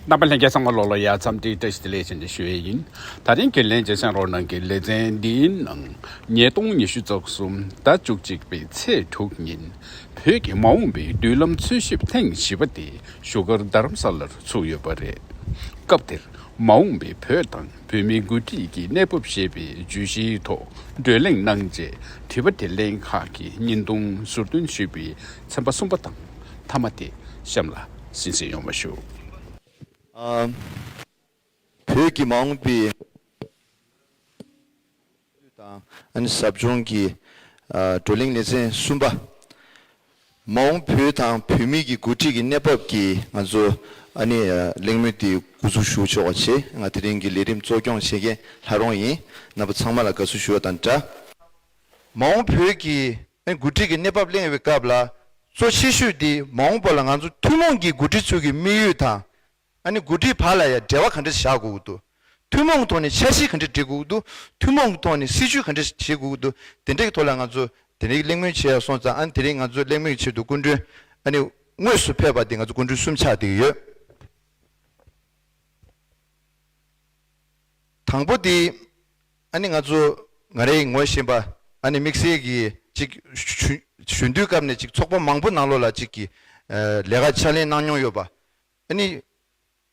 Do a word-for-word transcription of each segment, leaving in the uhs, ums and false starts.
རྣམ་པ་ལྷན་རྒྱས་ཚང་མ་ལོག་ལོག་ཡ་འཚམས་འདྲི་བཀྲ་ཤིས་བདེ་ལེགས་ཞེས་ཞུ་ཡས་ཡིན། ད་རིང་གི་ལན་རྗེས་སང་རོགས་གནང་གི་ལེ་ཚན་འདིའི་ནང་ཉིས་སྟོང་ཉི་ཤུ་རྩ་གསུམ་ཟླ་བཅུ་གཅིག་པའི་ཚེས་དྲུག་ཉིན་བོད་ཀྱི་མ་འོངས་པའི་མདུན་ལམ་འཚོལ་ཞིབ་ཐེངས་བཞི་པ་དེ་བཞུགས་སྒར་རྡ་རམ་ས་ལར་ཚུགས་ཡོད་པ་རེད། སྐབས་དེར་མ་འོངས་པའི་བོད་དང་བོད་མིའི་འགོ་ཁྲིད་ཀྱི་གནས་བབ་ཞེས་པའི་བརྗོད་གཞིའི་ཐོག་བགྲོ་གླེང་གནང་རྗེས་དྲི་བ་དྲིས་ལན་ཁག་གི་བརྙན་ཐུང་ཟུར་འདོན་ཞུས་པའི་ཚན་པ་གསུམ་པ་དང་མཐའ་མ་དེ་གཤམ་ལ་གསན་གཟིགས་ཡོང་བ་ཞུ། ཨ། བོད་ཀྱི་མ་འོངས་པའི་དང་ཨ་ནི་ཟབ་སྦྱོང་གི་ཨ་བགྲོ་གླེང་ལེ་ཚན་གསུམ་པ། མ་འོངས་བོད་དང་བོད་མི་གི་འགོ་ཁྲིད་ཀྱི་གནས་བབ་ཀྱི་ང་ཚོ་ཨ་ནི་ཨ་གླེང་མོལ་དེ་འགོ་འཛུགས་ཞུ་ཆོག་པ་བྱས། ང་དེ་རིང་གི་ལས་རིམ་གཙོ་སྐྱོང་བྱེད་མཁན་ལྷ་རོང་ཡིན། རྣམ་པ་ཚང་མ་ལ་དགའ་བསུ་ཞུ་བ་དང་སྦྲགས། མ་འོངས་བོད་ཀྱི་ཨ་ནི་འགོ་ཁྲིད་ཀྱི་གནས་བབ་གླེང་བའི་སྐབས་ལ་གཙོ་ཆེ་ཤོས་དེ་མ་འོངས་པ་ལ་ང་ཚོ་ཐུན་མོང་གི་འགོ་ཁྲིད་ཚོ་གི་དམིགས་ཡུལ་དང་། ཨ་ནི་འགོ་ཁྲིད་བར་ལ་ཡང་འབྲེལ་བ་ག་འདྲ་བཞག་དགོས་ཀྱི་འདུག་ཐུན་མོང་ཐོག་ནས་འཆར་གཞི་ག་འདྲ་སྒྲིག་དགོས་ཀྱི་འདུག་ཐུན་མོང་ཐོག་ནས་སྲིད་ཇུས་ག་འདྲ་བྱེད་དགོས་ཀྱི་འདུག་དེ་འདྲའི་ཐོག་ལ་ང་ཚོ་དེ་རིང་གླེང་མོལ་བྱས་ཡ་སོང་ཙང་། ཨ་ནི་དེ་རིང་ང་ཚོ་གླེང་མོལ་གྱི་ཆེད་དུ་སྐུ་མགྲོན་ཨ་ནི་དངོས་སུ་ཕེབས་པ་དེ་ང་ཚོ་སྐུ་མགྲོན་གསུམ་ཆགས་བསྡད་ཀྱི་ཡོད། དང་པོ་དེ་ཨ་ནི་ང་ཚོ་ང་རའི་ངོ་ཤེས་པ་ཨ་ནི་དམིགས་བསལ་གྱི་ཅིག་གཞོན་གཞོན་དུས་སྐབས་ནས་ཅིག་ཚོགས་པ་མང་པོ་ནང་ལོགས་ལ་ཅིག་གི་ལས་ཀ་ཕྱག་ལས་གནང་མྱོང་ཡོད་པ། ཨ་ནི་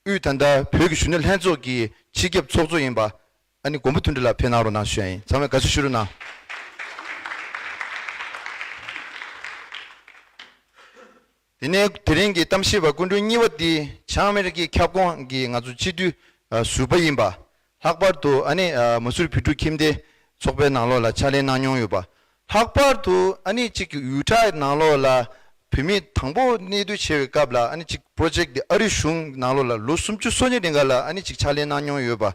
དབུས་ད་ལྟ་བོད་ཀྱི་གཞོན་ནུ་ལྷན་ཚོགས་ཀྱི་སྤྱི་ཁྱབ་ཚོགས་གཙོ་ཡིན་པ་ཨ་ནི་མགོན་པོ་དོན་གྲུབ་ལགས་ཕེབས་གནང་རོགས་གནང་ཞུ་ཡ་ཡིན། ཚང་མས་དགའ་བསུ་ཞུ་རོགས་གནང་། དེ་ནས་དེ་རིང་གི་གཏམ་བཤད་པ་སྐུ་མགྲོན་གཉིས་པ་དེ་བྱང་ཨ་མེ་རི་ཀའི་ཁྱབ་ཁོངས་ཀྱི་ང་ཚོ་སྤྱི་འཐུས་ཨ་ཟུར་པ་ཡིན་པ། ལྷག་པར་དུ་ཨ་ནི་ཨ་མ་སུར་བོད་ཕྲུག་ཁྱིམ་སྡེ་ཚོགས་པའི་ནང་ལོགས་ལ་ཕྱག་ལས་གནང་མྱོང་ཡོད་པ། ལྷག་པར་དུ་ཨ་ནི་གཅིག་གི་ཡུ་ཊ་ནང་ལོགས་ལ་བོད་མི་དང་པོ་གནས་སྡོད་བྱས་པའི་སྐབས་ལ་ཨ་ནི་གཅིག་པོ་རོ་ཇེཀ་དེ་ཨ་རི་གཞུང་ནང་ལོགས་ལ་ལོ་སུམ་ཅུ་སོ་གཉིས་རིང་ག་ལ་ཨ་ནི་གཅིག་ཕྱག་ལས་གནང་མྱོང་ཡོད་པ།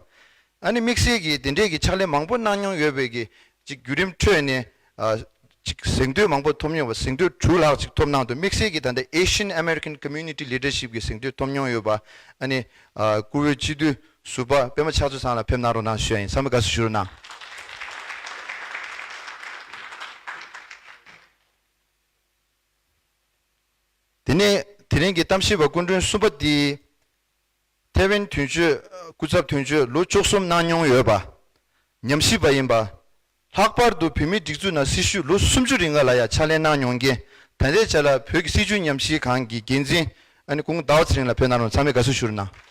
ཨ་ནི་དམིགས་བསལ་གྱིས་དེ་འདྲས་ཀྱི་ཕྱག་ལས་མང་པོ་གནང་མྱོང་ཡོད་པའི་གི་ཅིག་བརྒྱུད་རིམ་ཁྲོད་ནས་ཨ་ཅིག་གཟེངས་བསྟོད་མང་པོ་ཐོབ་མྱོང་བ། གཟེངས་བསྟོད་དྲུག་ལྷག་ཅིག་ཐོབ་གནང་འདུག་དམིགས་བསལ་གྱིས་ད་ལྟ་Asian American Community Leadership གི་གཟེངས་བསྟོད་ཐོབ་མྱོང་ཡོད་པ། ཨ་ནི་ཨ་བཀུར་འོས་སྤྱི་འཐུས་ཟུར་པ་པད་མ་ཕྱག་མཛོད་ཚང་ལ་ཕེབས་གནང་རོགས་གནང་ཞུ་ཡ་ཡིན། ཚང་མས་དགའ་བསུ་ཞུ་རོགས་གནང་། དེ་ནས་དེ་རིང་གི་གཏམ་བཤད་པ་སྐུ་མགྲོན་གསུམ་པ་དེ། ཐའེ་ཝན་དོན་གཅོད་སྐུ་ཚབ་དོན་གཅོད་ལོ་བཅུ་གསུམ་གནང་མྱོང་ཡོད་པ། ཉམས་ཞིབ་པ་ཡིན་པ། ལྷག་པར་དུ་བོད་མིའི་སྒྲིག་འཛུགས་ནང་སྲི་ཞུ་ལོ་སུམ་ཅུ་རིང་ག་ལ་ཡང་ཕྱག་ལས་གནང་མྱོང་མཁན། ད་ལྟའི་ཆ་ལ་བོད་ཀྱི་སྲིད་བྱུས་ཉམས་ཞིབ་ཁང་གི་འགན་འཛིན་ཨ་ནི་སྐུ་ངོ་ཟླ་བ་ཚེ་རིང་ལགས་ཕེབས་གནང་རོགས། ཚང་མས་དགའ་བསུ་ཞུ་རོགས་གནང་།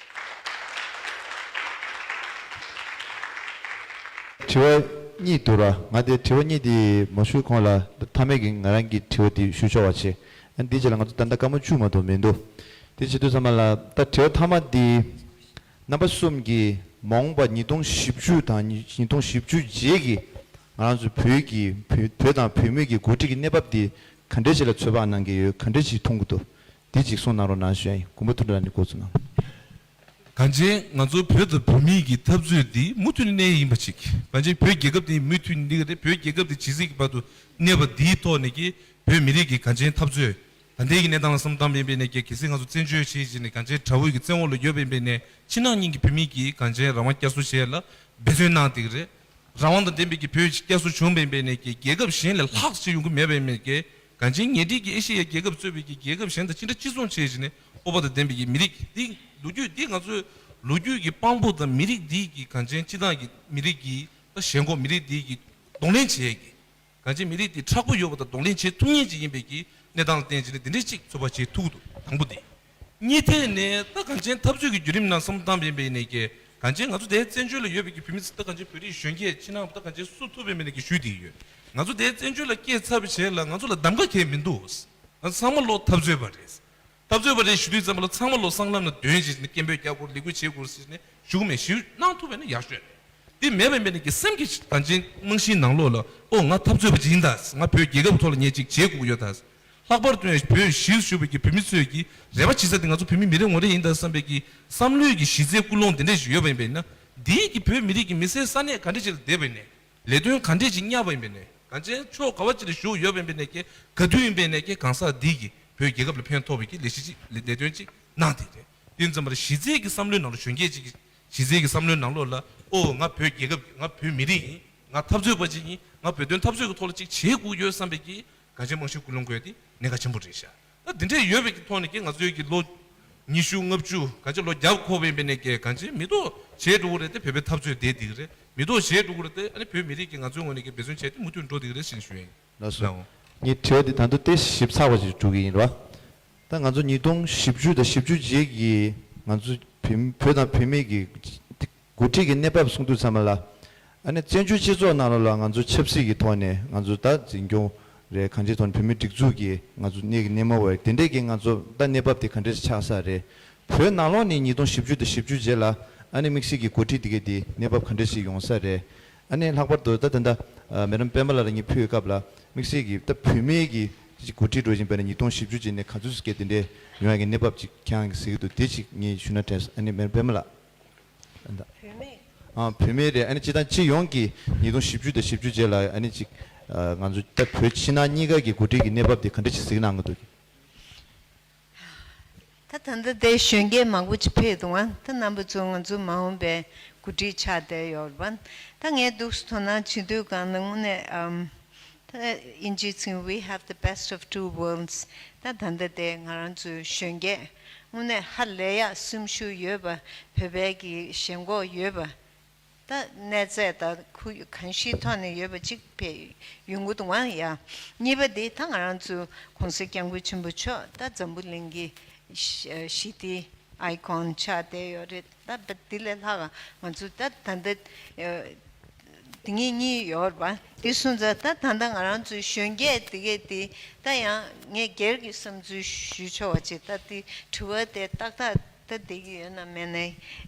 དྲི་བ་གཉིས་འདུག་ར། ང་དེ་དྲི་བ་གཉིས་དེ་མ་ཞུ་གོང་ལ་མཐའ་མའི་གི་ང་རང་གི་དྲི་བ་དེ་ཞུ་ཆོག་པ་བྱེད། ཨ་ནི་དེའི་རྗེས་ལ་ང་ཚོ་ད་ལྟ་སྐར་མ་བཅུ་མ་གཏོགས་མི་འདུག་དེ་བྱེད་དུས་ཙམ་པ་ལ་ད་དྲི་བ་མཐའ་མ་འདི། རྣམ་པ་གསུམ་གྱིས་མ་འོངས་པ་ཉིས་སྟོང་བཞི་བཅུ་དང་ཉིས་ཉིས་སྟོང་བཞི་བཅུ་རྗེས་ཀྱི་ང་རང་ཚོ་བོད་ཀྱི་བོད་བོད་དང་བོད་མི་གི་འགོ་ཁྲིད་ཀྱི་གནས་བབ་འདི་ག་འདྲས་ཞིག་ལ་ཚོད་དཔག་གནང་གི་ཡོད། ག་འདྲས་ཞིག་མཐོང་གི་འདུག་འདི་གཅིག་གསུངས་གནང་རོགས་གནང་ཞུ་ཡ་ཡིན། མགོན་པོ་དོན་གྲུབ་ལགས་ནས་འགོ་ཚུགས་གནང་། གང་ཅི་ང་ཚོ་བོད་དང་བོད་མི་གི་འཐབ་རྩོད་འདི་མུ་མཐུད་ནས་གནས་ཡིན་པ་ཅིག་གང་ཅི་བོད་རྒྱལ་ཁབ་འདི་མུ་མཐུད་ནས་གནས་ཀྱི་རེད། བོད་རྒྱལ་ཁབ་འདི་ཇི་སྲིད་ཀྱི་བར་དུ་གནས་པ་འདིའི་ཐོག་ནས་ཀྱི་བོད་མི་རིགས་ཀྱི་གངས་ཅན་འཐབ་རྩོད། ད་ལྟའི་གི་གནས་སྟངས་ལ་བསམ་བཏང་བ་ཡིན་པས་ནས་ཀྱི་གལ་སྲིད་ང་ཚོ་བཙན་བྱོལ་ཞིག་བྱས་ནས་གངས་ཅན་བྲག་འོག་གི་བཙན་འོག་ལ་ཡོད་པ་ཡིན་པས་ནས་ཕྱི་ནང་གཉིས་ཀྱི་བོད་མི་གི་གངས་ཅན་རང་དབང་བསྐྱར་གསོ་བྱེད་ཡ་ལ་འབད་བརྩོན་གནང་བསྡད་ཀྱི་རེད། རང་དབང་དང་ལྡན་པའི་གི་བོད་བསྐྱར་གསོ་བྱུང་བ་ཡིན་པས་ནས་ཀྱི་རྒྱལ་ཁབ་གཞན་ལས་ལྷག་ཅིག་ཡོང་གི་མེད་པ་ཡིན་པས་ཀྱི་གངས་ཅན་ཉེ་འཁྲིས་ཀྱི་ཨེ་ཤེ་ཡའི་རྒྱལ་ཁབ་གཙོས་པའི་གི་རྒྱལ་ཁབ་གཞན་དང་ཅི་འདྲ་གཅིག་མཚུངས་བྱས་བྱས་ནས་སྤོབས་པ་དང་ལྡན་པའི་གི་མི་རིགས་འདི་ལོ་རྒྱུས་འདི་ང་ཚོའི་ལོ་རྒྱུས་ཀྱི་དཔང་པོ་དང་མི་རིགས་འདི་གི་གངས་ཅན་སྤྱི་བཏང་གི་མི་རིགས་ཀྱི་ད་ཞེན་ཁོག་མི་རིགས་འདི་གི་གདོང་ལེན་བྱེད་ཡས་ཀྱི། གངས་ཅན་མི་རིགས་འདི་མཁྲེགས་པོ་ཡོད་པ་དང་གདོང་ལེན་བྱེད་ཐུབ་མཁན་ཅིག་ཡིན་པའི་གི་གནས་སྟངས་ལ་བརྟེན་བྱས་ནས་འདི་འདྲའི་ཅིག་ཚོད་དཔག་བྱེད་ཐུབ་ཀྱི་འདུག་དང་པོ་དེ། གཉིས་ཐད་ནས་ད་གངས་ཅན་འཐབ་རྩོད་ཀྱི་བརྒྱུད་རིམ་ནང་བསམ་བློ་བཏང་བ་ཡིན་པ་ཡིན་ནའི་ཀྱི་གངས་ཅན་ང་ཚོ་དེའི་བཙན་བྱོལ་ལ་ཡོད་པའི་གི་བོད་མི་ཚོ་ད་གངས་ཅན་བོད་རིགས་གཞོན་སྐྱེས་ཕྱི་ནང་ད་གངས་ཅན་སུ་ཐུབ་པ་ཡིན་པ་ཡིན་ནའི་ཀྱི་ཞུས་བསྡད་ཡོད། ང་ཚོ་དེའི་བཙན་བྱོལ་ལ་སྐྱེས་ཚར་བའི་རྗེས་ལ་ང་ཚོ་ལ་གདམ་ག་གང་ཡང་མི་འདུག་ང་ཚོ་ཚང་མ་ལོ་འཐབ་རྩོད་པ་རེད། འཐབ་རྩོད་པ་རེད་ཞུ་དུས་ཙམ་པ་ལ་ཚང་མ་ལོ་སྲང་ལམ་ན་འདོན་བྱས་ནས་སྐད་འབོད་རྒྱག་དགོས། ལས་འགུལ་བྱེད་དགོས་ཟེར་ནས་ཞུ་གི་མེད། ཞུ་གནང་ཐུབ་པ་ཡིན་ན་ཡག་ཤོས་རེད། དེ་མེད་པ་ཡིན་པ་ཡིན་ནའི་ཀྱི་སེམས་ཀྱི་གངས་ཅན་རྨང་གཞིའི་ནང་ལོགས་ལ་ཨོ་ང་འཐབ་རྩོད་པ་ཅིག་ཡིན་ད། ང་བོད་རྒྱལ་ཁབ་ཐོག་ལ་ངས་ཅིག་བྱེད་དགོས་ཀྱི་ཡོད་ད། ལྷག་པར་དུ་ཡང་བོད་གཞིས་བཞུགས་པའི་གི་བོད་མི་ཚོས་ཀྱི་རེ་བ་བྱེད་ས་དེ་ང་ཚོ་བོད་མི་མི་རེ་ངོ་རེ་ཡིན་ད་བསམ་པའི་གི་བསམ་བློའི་གི་གཞི་རྩའི་ཀུན་སློང་དེ་འདྲ་ཞིག་ཡོད་པ་ཡིན་པ་ཡིན་ན། འདིའི་གི་བོད་མི་རིགས་ཀྱི་མི་སེར་ས་གནས་ག་འདྲ་ཅིག་ལ་བསྡད་པ་ཡིན་ནའི། ལས་དོན་ག་འདྲས་ཅིག་གཉེར་བ་ཡིན་པ་ཡིན་ནའི། གངས་ཅན་ཕྱོགས་ག་བ་ཅིག་ལ་བཞུགས་ཡོད་པ་ཡིན་པ་ཡིན་ནའི་ཀྱི་ག་དུས་ཡིན་པ་ཡིན་ནའི་ཀྱི་གང་ཟག་འདིས་ཀྱི་བོད་རྒྱལ་ཁབ་ལ་ཕན་ཐོགས་པའི་ཀྱི་ལས་གཞི་ཅིག་ལས་ལས་དོན་ཅིག་གནང་བསྡད་རེད། དེ་ཙམ་པར་གཞི་རྩའི་གི་བསམ་བློའི་ནང་ལ་གཞོན་སྐྱེས་ཅིག་གི་གཞི་རྩའི་གི་བསམ་བློའི་ནང་ལོགས་ལ་ཨོ་ང་བོད་རྒྱལ་ཁབ་ཀྱི་ང་བོད་མི་རིགས་ཡིན། ང་འཐབ་རྩོད་པ་ཅིག་ཡིན། ང་བོད་དོན་འཐབ་རྩོད་ཀྱི་ཐོག་ལ་ཅིག་བྱེད་དགོས་ཡོད་བསམ་པའི་ཀྱི་གངས་ཅན་རྨང་གཞིའི་ཀུན་སློང་དགོས་ཏེ་གནད་འགག་ཆེན་པོ་རེད་ཤག་ད་འདི་འདྲས་ཡོད་པའི་གི་ཐོག་ནས་ཀྱི་ང་ཚོའི་གི་ལོ་ ཉི་ཤུ་ལྔ་བཅུ་གང་ཅི་ལོ་རྒྱབ་འཁོར་བའི་མི་ནས་ཀྱི་གང་ཅི་མི་ཐོག་བྱས་འགྲོ་གི་རེད་དེ། བོད་པའི་འཐབ་རྩོད་དེ་འདི་གི་རེད། མི་ཐོག་བྱས་འགྲོ་གི་རེད་དེ། ཨ་ནི་བོད་མི་རིགས་ཀྱི་ང་ཚོའི་ངོས་ནས་ཀྱི་འབད་བརྩོན་བྱས་ཏེ་མུ་མཐུད་འགྲོ་འདི་གི་རེད་ཟེར་ཞུ་ཡ་ཡིན། ལགས་སོ། ངའི་དྲི་བ་འདི་ད་དུང་ཏོག་ཙམ་ཞིབ་ཚགས་པ་ཞིག་འགྲོ་གི་ཡིན་རོ། ད་ང་ཚོ་ཉིས་སྟོང་བཞི་བཅུ་དང་བཞི་བཅུ་རྗེས་ཀྱི་ང་ཚོ་བོད་བོད་དང་བོད་མི་གི་འགོ་ཁྲིད་ཀྱི་གནས་བབ་གསུང་དུས་ཙམ་པ་ལ། ཨ་ནི་བཙན་བྱོལ་སྤྱི་ཚོགས་ནང་ལོགས་ལ་ང་ཚོ་ཆབ་སྲིད་ཀྱི་ཐོག་ནས་ང་ཚོ་ད་འཛིན་སྐྱོང་རེད། གང་ཅིའི་ཐོག་ནས་བོད་མིའི་སྒྲིག་འཛུགས་ཀྱི་ང་ཚོ་གནས་ཀྱི་སྣེ་མོ་བ་དེ་འདྲས་ཀྱི་ང་ཚོ་ད་གནས་བབ་དེ་ག་འདྲས་ཆགས་ས་རེད། བོད་ནང་ལོགས་ནས་ཉིས་སྟོང་བཞི་བཅུ་དང་བཞི་བཅུ་རྗེས་ལ་ཨ་ནི་དམིགས་བསལ་གྱི་འགོ་ཁྲིད་དེ་གའི་དེ་གནས་བབ་ག་འདྲས་ཞིག་ཡོང་ས་རེད། ཨ་ནི་ལྷག་པར་དུ་ད་ད་ལྟ་ཨ་མེ་ཌམ་པད་མ་ལགས་ལ་ངས་ཕུལ་བའི་སྐབས་ལ་དམིགས་བསལ་གྱི་ད་བོད་མིའི་གི་ཅིག་འགོ་ཁྲིད་འགྲོ་བཞིན་པ་ནས་ཉིས་སྟོང་བཞི་བཅུ་རྗེས་ནས་ག་ཚོད་ཅིག་གི་དེ་འདྲས་ཡོང་ཡ་གི་གནས་བབ་ཅིག་ཁྱེད་རང་གིས་གཟིགས་ཀྱི་འདུག་དེ་ཅིག་ངས་ཞུ་ན་དྲན་སོང་། ཨ་ནི་མེ་ཌམ་པད་མ་ལགས། བོད་མི། ཨ། བོད་མི་རེད། ཨ་ནི་སྤྱི་དང་སྤྱི་ཡོངས་ཀྱི་ཉིས་སྟོང་བཞི་བཅུ་དང་བཞི་བཅུ་རྗེས་ལ་ཨ་ནི་ཅིག་ཨ། ང་ཚོ་ད་བོད་ཕྱི་ནང་གཉིས་ཀ་གི་འགོ་ཁྲིད་ཀྱི་གནས་བབ་དེ་ག་འདྲ་ཞིག་གཟིགས་གནང་གི་འདུག་ད་ད་ལྟ་དེ་གཞོན་སྐྱེས་མང་པོ་ཅིག་ཕེབས་འདུག་ཨ། ད་རྣམ་པ་ཚོ་ང་ཚོ་མ་འོངས་པའི་འགོ་ཁྲིད་ཆགས་བསྡད་ཡོད་རེད་པ། ད་ངས་འདུག་སེ་དོ་སྣང་བྱེད་དུས་སྒང་ལ་དངོས་གནས་ཨམ། ད་དབྱིན་ཇིའི་ཚིག we have the best of two worlds། ད་ད་ལྟ་དེ་ང་རང་ཚོའི་གཞོན་སྐྱེས་དངོས་གནས་ཧ་ལས་ཡག་སེམས་ཤུགས་ཡོད་པ། བོད་པའི་གི་ཞེན་ཁོག་ཡོད་པ། ད་གནས་ཚད་དང་ཁུ་གང་ཞིག་ཐོག་ནས་ཡོད་པ་གཅིག་ཕེབས་ཡོང་གི་འདུག་ཨང་ཡ། གཉིས་པ་དེ་ད་ང་རང་ཚོའི་༸གོང་ས་༸སྐྱབས་མགོན་ཆེན་པོ་མཆོག་ད་འཛམ་བུ་གླིང་གི་ཞི་ཞི་བདེའི་ཨའི་ཀོན་ཆགས་བསྡད་ཡོད་རེད། ད་ད་དེ་ལས་ལྷག་ང་ཚོ་ད་ད་ལྟ་དེ་ངེད་གཉིས་ཡོད་རེད་པ། དེ་སོང་ཙང་ད་ད་ལྟ་ང་རང་ཚོའི་གཞོན་སྐྱེས་དེ་གས་དེ་ད་ཡང་ངས་སྒེར་གྱི་བསམ་ཚུལ་ཞུ་ཆོག་པ་ཅིག་ད་དེ་དྲི་བ་དེ་ཏག་ཏག་ད་བསྡད་ཀྱི་ཡོད་ན་མེད་ན་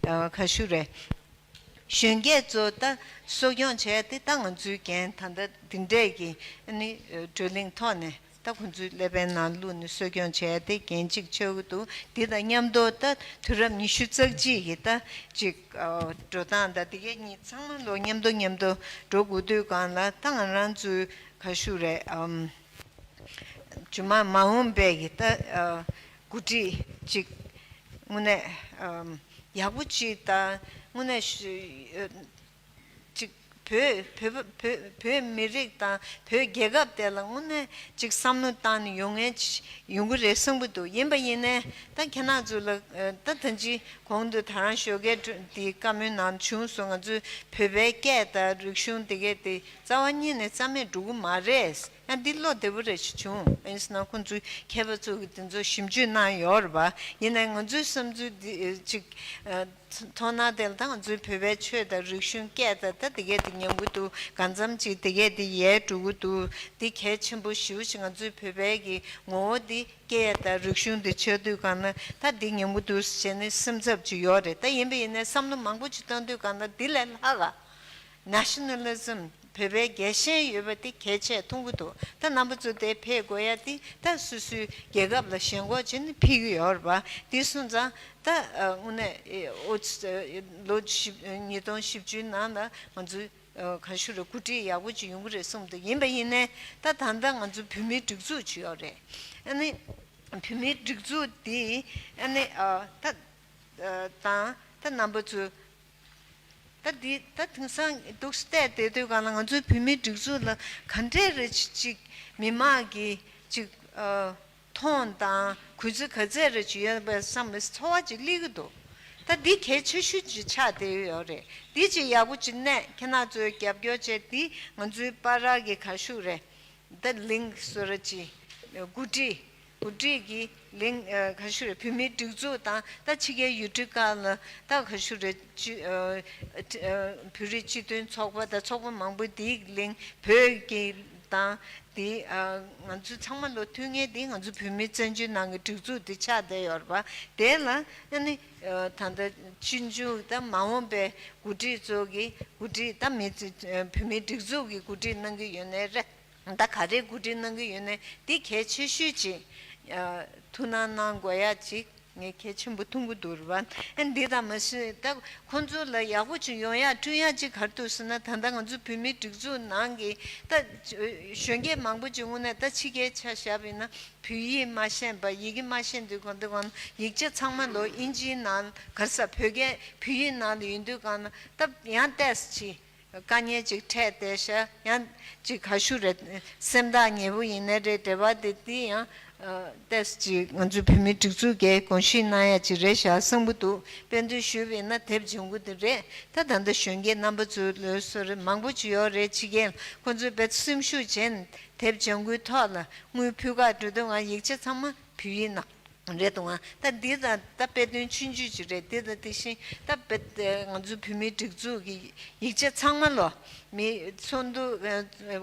ག་ཞུ་རེད། གཞོན་སྐྱེས་ཚོ་ད་གསོ་སྐྱོང་བྱས་ཏེ་ད་ང་ཚོའི་འགན་ད་ལྟ་འདི་འདྲས་ཀྱི་ཨ་ནི་བགྲོ་གླེང་ཐོག་ནས་ད་ཁོང་ཚོའི་ཀླད་པའི་ནང་བླུགས་ནས་གསོ་སྐྱོང་བྱས་ཏེ་འགན་གཅིག་ཆགས་ཀྱི་འདུག་འདི་དང་མཉམ་དུ་ད་དུས་རབས་ཉི་ཤུ་རྩ་གཅིག་གི་ད་ཅིག་འགྲོ་སྟངས་ད་འདི་གས་གཉིས་ཚང་མ་ལོ་མཉམ་དུ་མཉམ་དུ་འགྲོ་དགོས་དུས་སྒང་ལ་ད་ང་རང་ཚོའི་ག་ཞུ་རེད་ཨམ། ཇུ་མ་མ་འོངས་པའི་གི་ད་ཨ། འགོ་ཁྲིད་ཅིག་དངོས་གནས་ཨམ། ཡག་པོ་ཅིག་དང་དངོས་གནས་ཤུ་ཨ། ཅིག་བོད་བོད་བོད་བོད་མི་རིགས་དང་བོད་རྒྱལ་ཁབ་དེ་ལ་དངོས་གནས་ཅིག་བསམ་བློ་བཏང་ནས་ཡོང་མཁན་ཅིག་ཡོང་གི་རེད་བསམ་གྱི་འདུག་ཡིན་པ་ཡིན་ནའི་ད་ཁྱེད་རང་ཚོ་ལ་ཨ། ད་ད་ཅི་གོང་དུ་ད་རང་ཞོགས་ཀས་འདི་བཀའ་མོལ་ནང་བྱུང་སོང་། ང་ཚོའི་བོད་པའི་སྐད་དང་རིག་གཞུང་དེ་གས་དེ་རྩ་བ་ཉིད་ནས་རྩ་མེད་འགྲོ་གི་མ་རེད། ཡང་འདི་བློ་བདེ་པོ་རེ་ཞིག་བྱུང་། ཨིན་སྣ་ཁོང་ཚོའི་མཁས་པ་ཚོ་གིས་འདི་ཚོ་ཞིབ་འཇུག་གནང་ཡོད་རེད་པ། ཡིན་ནའི་ང་ཚོའི་བསམ་ཚུལ་འདི་ཅིག་མཐོང་སྣང་དེ་ལ་ད་ང་ཚོའི་བོད་པའི་ཆོས་དང་རིག་གཞུང་སྐད་དང་ད་དེ་གས་དེ་ཉམས་ཀྱི་འདུག་གང་འཚམ་ཅིག་དེ་གས་དེ་ཡལ་འགྲོ་གི་འདུག་འདི་གལ་ཆེན་པོ་ཞེ་པོ་ཞིག་ང་ཚོའི་བོད་པའི་གི་ངོ་བོ་འདི་སྐད་དང་རིག་གཞུང་འདི་ཆགས་དུས་གང་ན་ད་འདི་ཉམས་ཀྱི་འདུག་ཟེར་ནས་སེམས་འཚབ་ཅིག་ཡོད་རེད། ད་ཡིན་པ་ཡིན་ནའི་བསམ་བློ་མང་པོ་ཅིག་བཏང་དུས་གང་ན་འདི་ལས་ལྷག་ག Nationalism། བོད་པའི་རྒྱལ་ཞེན་ཡོད་པ་དེ་གལ་ཆེ་མཐོང་གི་འདུག་ད་རྣམ་པ་ཚོ་དེ་ཕེབས་དགོས་ཡ་དེ་ད་སོ་སོའི་རྒྱལ་ཁབ་ལ་ཞེན་ཁོག་བྱས་ནས་ཕེབས་ཀྱི་ཡོད་རེད་པ། དེ་སོང་ཙང་ད་ཨ། དངོས་གནས་ཨེ། ཨོ་ཙི། ལོ་བཞི་ཉིས་སྟོང་བཞི་བཅུའི་ནང་ལ་ང་ཚོའི་ཨ། ག་ཞུ་རེད། འགོ་ཁྲིད་ཡག་པོ་ཅིག་ཡོང་གི་རེད་བསམ་འདུག་ཡིན་པ་ཡིན་ནའི་ད་ད་ལྟ་ང་ཚོ་བོད་མིའི་སྒྲིག་འཛུགས་ཅིག་ཡོད་རེད། ཨ་ནི་བོད་མིའི་སྒྲིག་འཛུགས་དེ་ཨ་ནི་ཨ། ད་ཨ། དང་ད་རྣམ་པ་ཚོ་ད་འདི་ད་དེང་སང་འདུག་སེ་བལྟས་བསྡད་དུས་གང་ལ་ང་ཚོའི་བོད་མིའི་སྒྲིག་འཛུགས་ལ་ག་འདྲས་རེ་ཅིག་མི་མང་གི་ཅིག་ཨ། མཐོང་དང་གུས་བརྩི་ག་ཚད་རེ་ཅིག་ཡོད་པའི་བསམ་པའི་ཚོར་བ་ཅིག་སླེབས་ཀྱི་འདུག་ད་འདི་གལ་ཆེ་ཤོས་ཅིག་ཆགས་བསྡད་ཡོད་རེད། འདི་ཅིག་ཡག་པོ་ཅིག་གནས་ཁྱེད་རང་ཚོས་རྒྱབ་སྐྱོར་བྱས། འདི་ང་ཚོའི་བར་གྱི་ག་ཞུ་རེད། ད་གླིང་བཟོ་འདྲ་ཅིག་འགོ་ཁྲིད་འགོ་ཁྲིད་ཀྱི་གླིང་ཨ། ག་ཞུ་རེད། བོད་མིའི་སྒྲིག་འཛུགས་དང་ད་ཕྱི་རྒྱལ་ཡུལ་གྲུ་ཁག་ལ་ད་ག་ཞུ་རེད། ཅི་ཨ། ཨ། བོད་རིགས་སྤྱི་མཐུན་ཚོགས་པ་དང་ཚོགས་པ་མང་པོ་འདིའི་གླིང་བོད་ཀྱི་དང་འདི་ཨ། ང་ཚོ་ཚང་མ་ལོ་མཐུན་ངེས་འདི་ང་ཚོ་བོད་མིའི་བཙན་བྱོལ་ནང་གི་སྒྲིག་འཛུགས་འདི་ཆགས་བསྡད་ཡོད་རེད་པ། དེ་ལ་ཨ་ནི་ཨ། ད་ལྟ་སྤྱི་མཇུག་ད་མ་འོངས་པའི་འགོ་ཁྲིད་ཚོ་གི་འགོ་ཁྲིད་ད་མི་ཚེ་ཨ། བོད་མིའི་སྒྲིག་འཛུགས་ཀྱི་འགོ་ཁྲིད་གནང་གི་ཡོད་ནའི་རེད། ད་ག་རེ་འགོ་ཁྲིད་གནང་གི་ཡོད་ནའི་འདི་གལ་ཆེ་ཤོས་ཅིག་ཨ། ཐུགས་སྣང་གནང་དགོས་ཡ་ཅིག་ངས་གལ་ཆེན་པོ་མཐོང་གི་འདུག་རེད་པ། ཨ། འདི་དང་མ་ཟད་ད་ཁོང་ཚོ་ལ་ཡག་པོ་ཅིག་ཡོང་ཡ་བསྐྲུན་ཡ་ཅིག་ག་རེ་འདུག་ཟེར་ན། ད་ལྟ་ང་ཚོ་བོད་མིའི་སྒྲིག་འཛུགས་ནང་གི་ད་གཞོན་སྐྱེས་མང་པོ་ཅིག་དངོས་གནས་ད་ཕྱི་རྒྱལ་ཆ་བཞག་པ་ཡིན་ན་བོད་ཡིག་མ་ཤེས་པ། ཡི་གེ་མ་ཤེས་དུས་གང་དུས་གང་ཡིག་ཆ་ཚང་མ་ལོ་དབྱིན་ཇིའི་ནང་ག་རེ་ཟ་བོད་སྐད་བོད་ཡིག་ནང་ལ་ཡོད་དུས་གང་ན་ད་ཡང་ཏོག་ཙམ་ཅིག་དཀའ་ངལ་ཅིག་འཕྲད་བསྡད་ཤག་ཡང་ཅིག་ག་ཞུ་རེད། སེམས་ཐག་ཉེ་པོ་ཡིན་ནའི་རེད། འབྲེལ་བ་དེ་དེ་ཡང་ ཏེས་ཅིག་ང་ཚོའི་བོད་མིའི་སྒྲིག་འཛུགས་ཀྱིས་དགོངས་ཞུ་གནང་ཡ་ཅིག་རེད་ཤག་བསམ་གྱི་འདུག་དཔེ་མཚོན་ཞུས་པ་ཡིན་ན་དེབ་སྦྱང་གི་འདི་རེད། ད་ད་ལྟ་གཞོན་སྐྱེས་རྣམ་པ་ཚོ་ལོས་སོ་རེད། མང་པོ་ཅིག་ཡོད་རེད། ཕྱི་རྒྱལ་ཁོང་ཚོས་དཔེ་སེམས་ཤུགས་བྱས་ནས་དེབ་སྦྱང་གི་ཐོག་ལ་དངུལ་ཕུལ་ག་འགྲོ་དུས་ང་ཡིག་ཆ་ཚང་མ་བོད་ཡིག་ནང་རེད་འདུག་ང་ད་འདི་ད་ད་དཔེ་སྟོན་ཆུང་ཆུང་ཅིག་རེད། འདི་ད་དེ་བཞིན་ད་དཔེ་ང་ཚོའི་བོད་མིའི་སྒྲིག་འཛུགས་ཀྱི་ཡིག་ཆ་ཚང་མ་ལོ། མི་ཚོགས་འདུ་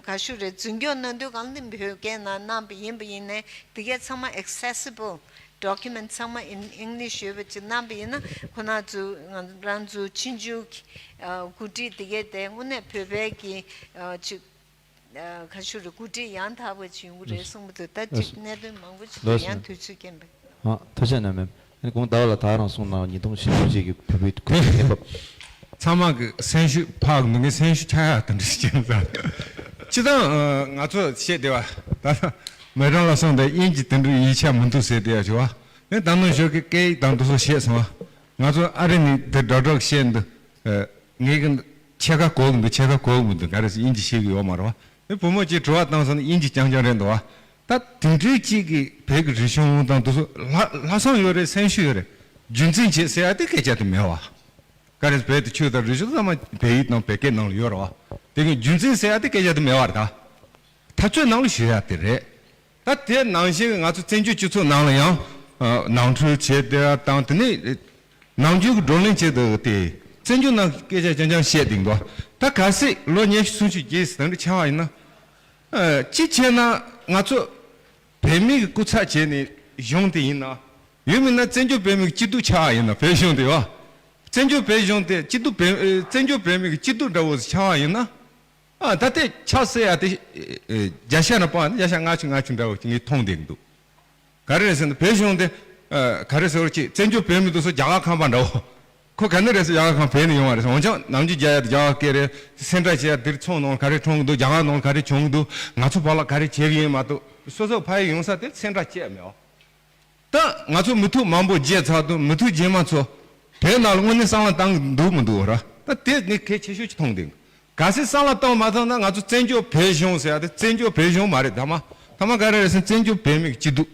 ག་ཤུ་རེ་འཛིན་སྐྱོང་གནང་དུས་གང་འདི་བོད་སྐད་ནང་གནང་བ་ཡིན་པ་ཡིན་ནའི་དེ་གས་ཚང་མ་accessible document ཚང་མ་in English ཡོད་པ་ཅིག་གནང་བ་ཡིན་ན་ཁོ་ན་ཚོ་ང་རང་ཚོ་ཕྱི་འབྱོར་གྱི་འགོ་ཁྲིད་དེ་གས་དེ་དངོས་གནས་བོད་པའི་གི་ཅིག་ག་ཤུ་རེ་འགོ་ཁྲིད་ཡང་དག་པ་ཅིག་ཡོང་གི་རེད་གསུངས་པ་དེ་ད་ཅིག་གནད་དོན་མང་པོ་ཅིག་ལོས་ཡང་དུས་ཚོད་རྐྱེན་པས། ཨ། ཐུགས་རྗེ་གནང་མེད། ཨ་ནི་གོང་ཟླ་བ་ལ་ད་རང་གསུངས་གནང་ཉིས་སྟོང་ཉི་ཤུ་རྗེས་ཀྱི་བོད་པའི་ཁུལ་གྱི་གནས་བབ། ཚང་མ་གི་སེམས་ཤུགས་ཕར་འདུག་ངའི་སེམས་ཤུགས་ཆག་ཡག་དེ་འདྲ་ཞིག་ཡིན་ཙང་། སྤྱི་བཏང་ང་ཚོ་བཤད་བདེ་བ་ད་ལྟ་མེ་ཀྲང་ལ་སོང་དེ་དབྱིན་ཇི་དེ་འདྲ་ཡིག་ཆ་མི་འདུག་ཟེར་བསྡད་ཡ་བྱུང་བ། ངས་ད་ནང་ཞོགས་ཀྱི་སྐད་ཡིག་དང་དེ་ཚོ་བཤད་སོང་བ། ང་ཚོ་ཨ་རི་ནས་དེ་འདྲ་འདྲ་བཤད་འདུག་ངས་གི་ཕྱེད་ཀ་གོ་གི་འདུག་ཕྱེད་ཀ་གོ་གི་མི་འདུག་ག་རེ་ཟེར་དབྱིན་ཇི་ཤེས་གི་ཡོད་མ་རེད་བ། ཨེ་བུ་མོ་གཅིག་དྲི་བ་བཏང་སོང་ན་དབྱིན་ཇི་རྐྱང་རྐྱང་རེད་འདུག་བ། ད་དེ་འདྲའི་གཅིག་གིས་བོད་ཀྱི་རིག་གཞུང་དང་དེ་ཚོ་ལྷག་ལྷག་བསམ་ཡོད་རེད། སེམས་ཤུགས་ཡོད་རེད། རྒྱུན་འཛིན་བྱེད་ཟེར་ཡ་དེ་སྐད་ཆ་དེ་མེད་བ། ག་རེ་བོད་དུ་ཆོས་དང་རིག་གཞུང་ཚང་མ་བོད་ཡིག་དང་བོད་སྐད་ནང་ལ་ཡོད་རེད་བ། དེ་གི་རྒྱུན་འཛིན་ཟེར་ཡ་དེ་སྐད་ཆ་དེ་མེད་བ་རེད་ད། འཐབ་རྩོད་ནང་ལ་ཞུ་ཡ་དེ་རེད། ད་དེ་ནང་བཞིན་ང་ཚོ་བཙན་བྱོལ་སྤྱི་ཚོགས་ནང་ལ་ཡང་ནང་ཁྲོལ་བྱས་བསྡད་ཡ་དང་དེ་ནས། ནམ་རྒྱུན་གྱི་བགྲོ་གླེང་བྱེད་འདུག་སྟེ། བཙན་བྱོལ་ནང་སྐད་ཆ་རྐྱང་རྐྱང་བཤད་བསྡད་འདུག་ད་གལ་སྲིད་ལོ་ཉི་ཤུ་སུམ་ཅུ་བརྒྱད་ཙམ་དུ་ཆགས་པ་ཡིན་ན། ཨ། གཅིག་བྱས་ན་ང་ཚོ་བོད་མི་གི་སྐུ་ཚབ་བྱས་ནས་གཞུང་དེ་ཡིན་ན། ཡང་མིན་ན་བཙན་བྱོལ་བོད་མི་གི་སྐྱིད་སྡུག་ཆགས་པ་ཡིན་ན་བོད་གཞུང་དེ་བ། བཙན་བྱོལ་བོད་གཞུང་དེ་སྐྱིད་སྡུག་བོད་ཨ། བཙན་བྱོལ་བོད་མི་གི་སྐྱིད་སྡུག་འདྲ་བོ་ཞིག་ཆགས་པ་ཡིན་ན། ཨ། ད་ལྟའི་ཆབ་སྲིད་ཡ་དེ་ཨ། བརྒྱ་ཆ་ནང་སྤང་ན་བརྒྱ་ཆ་ལྔ་བཅུ་ལྔ་བཅུ་འདྲ་བོ་ཞིག་ངས་མཐོང་བསྡད་ཀྱི་འདུག་ག་རེ་རེད་ཟེར་ན་བོད་གཞུང་དེ་ཨ། ག་རེ་ཟེར་བ་ཅིག་བཙན་བྱོལ་བོད་མི་དེ་ཚོ་རྒྱ་གར་ཁང་པ་འདྲ་བོ། ཁོ་ག་ནས་རེད་ཟེར་རྒྱ་གར་ཁང་བོད་ནས་ཡོང་བ་རེད་ཟེར། འོན་ཀྱང་ནམ་རྒྱུན་རྒྱག་ཡ་དེ་རྒྱ་གར་སྐད་རེད། སེམས་ཁྲལ་བྱེད་ཡ་དེར་ཚོང་ནང་ག་རེ་འཁྲུངས་ཀྱི་འདུག་རྒྱ་གར་ནང་ག་རེ་བྱུང་གི་འདུག་ང་ཚོ་བར་ལ་ག་རེ་བྱེད་ཀྱི་ཡིན་མ་གཏོགས་སོ་སོ་ཕ་ཡུལ་ཡོང་ས་དེ་སེམས་ཁྲལ་བྱེད་ཡ་མེད་བ། ད་ང་ཚོ་མི་ཐུག་མང་པོ་བརྗེད་ཚར་དུས་མི་ཐུག་རྗེས་མ་ཚོ་བོད་ནང་ལ་དངོས་གནས་བསམ་བློ་བཏང་གི་འདུག་མི་འདུག་ར། ད་དེ་ནི་གལ་ཆེ་ཤོས་ཅིག་མཐོང་བསྡད་འདུག་གལ་སྲིད་བསམ་བློ་གཏོང་མ་ཐུབ་ན་ང་ཚོ་བཙན་བྱོལ་བོད་གཞུང་ཟེར་ཡ་དེ་བཙན་བྱོལ་བོད་གཞུང་མ་རེད། ཐ་མ་ཐ་མ་ག་རེ་རེད་ཟེར་ན་བཙན་བྱོལ་བོད་མི་གི་སྐྱིད་སྡུག་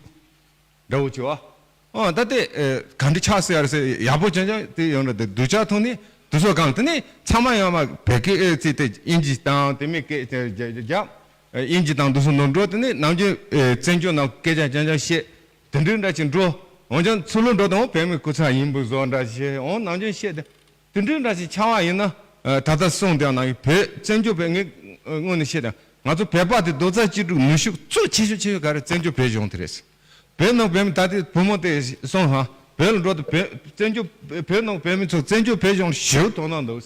འདྲ་བོ་བྱེད་བ། ཨོ་ད་དེ་ཨེ་ག་འདྲ་ཆགས་སྲིད་ཡ་རེད་ཟེར་ཡག་པོ་ཅང་ཅང་དེ་ཡོང་ར། དེ་སྡུག་ཅག་ཐོག་ནས་དུ་སོ་གང་དེ་ནས་ཚང་མ་ཡོང་མ་བོད་སྐད་ཨེ་ཚིག་དེ་དབྱིན་ཇི་དང་དེ་མིན་སྐད་རྒྱ་རྒྱ་རྒྱ་དབྱིན་ཇི་དང་དུ་སོ་ནོར་འགྲོ། དེ་ནས་ནམ་རྒྱུན་ཨེ་བཙན་བྱོལ་ནང་སྐད་ཆ་ཅང་ཅང་བཤད་དེ་འདྲའི་འདྲ་ཅིག་འགྲོ། འོན་ཀྱང་ཚུར་ལོག་འགྲོ་དང་བོད་མི་སྐུ་ཚབ་ཡིན་པའི་བཟོ་འདྲ་བྱས། འོ་ནམ་རྒྱུན་བཤད་དེ། དེ་འདྲའི་འདྲ་ཞིག་ཆགས་པ་ཡིན་ན། ཨ། ད་ལྟ་གསུངས་དེ་ནང་བཞིན་བོད་བཙན་བྱོལ་བོད་ངས་དངོས་གནས་བཤད་དང་ང་ཚོ་བོད་པ་དེ་རྡོག་རྩ་གཅིག་སྒྲིལ་ནུས་ཤུགས་གཙོ་ཆེ་ཤོས་ཆེ་ཤོས་ག་རེ་བཙན་བྱོལ་བོད་གཞུང་དེ་རེད། བོད་ནང་བོད་མི་ད་ལྟའི་བུ་མོ་དེ་སོང་ཧ་བོད་ལ་འགྲོ་དུས་བོད་བཙན་བྱོལ་བོད་ནང་བོད་མི་ཚོ་བཙན་བྱོལ་བོད་གཞུང་ལ་ཞེ་པོ་དོ་སྣང་འདུག་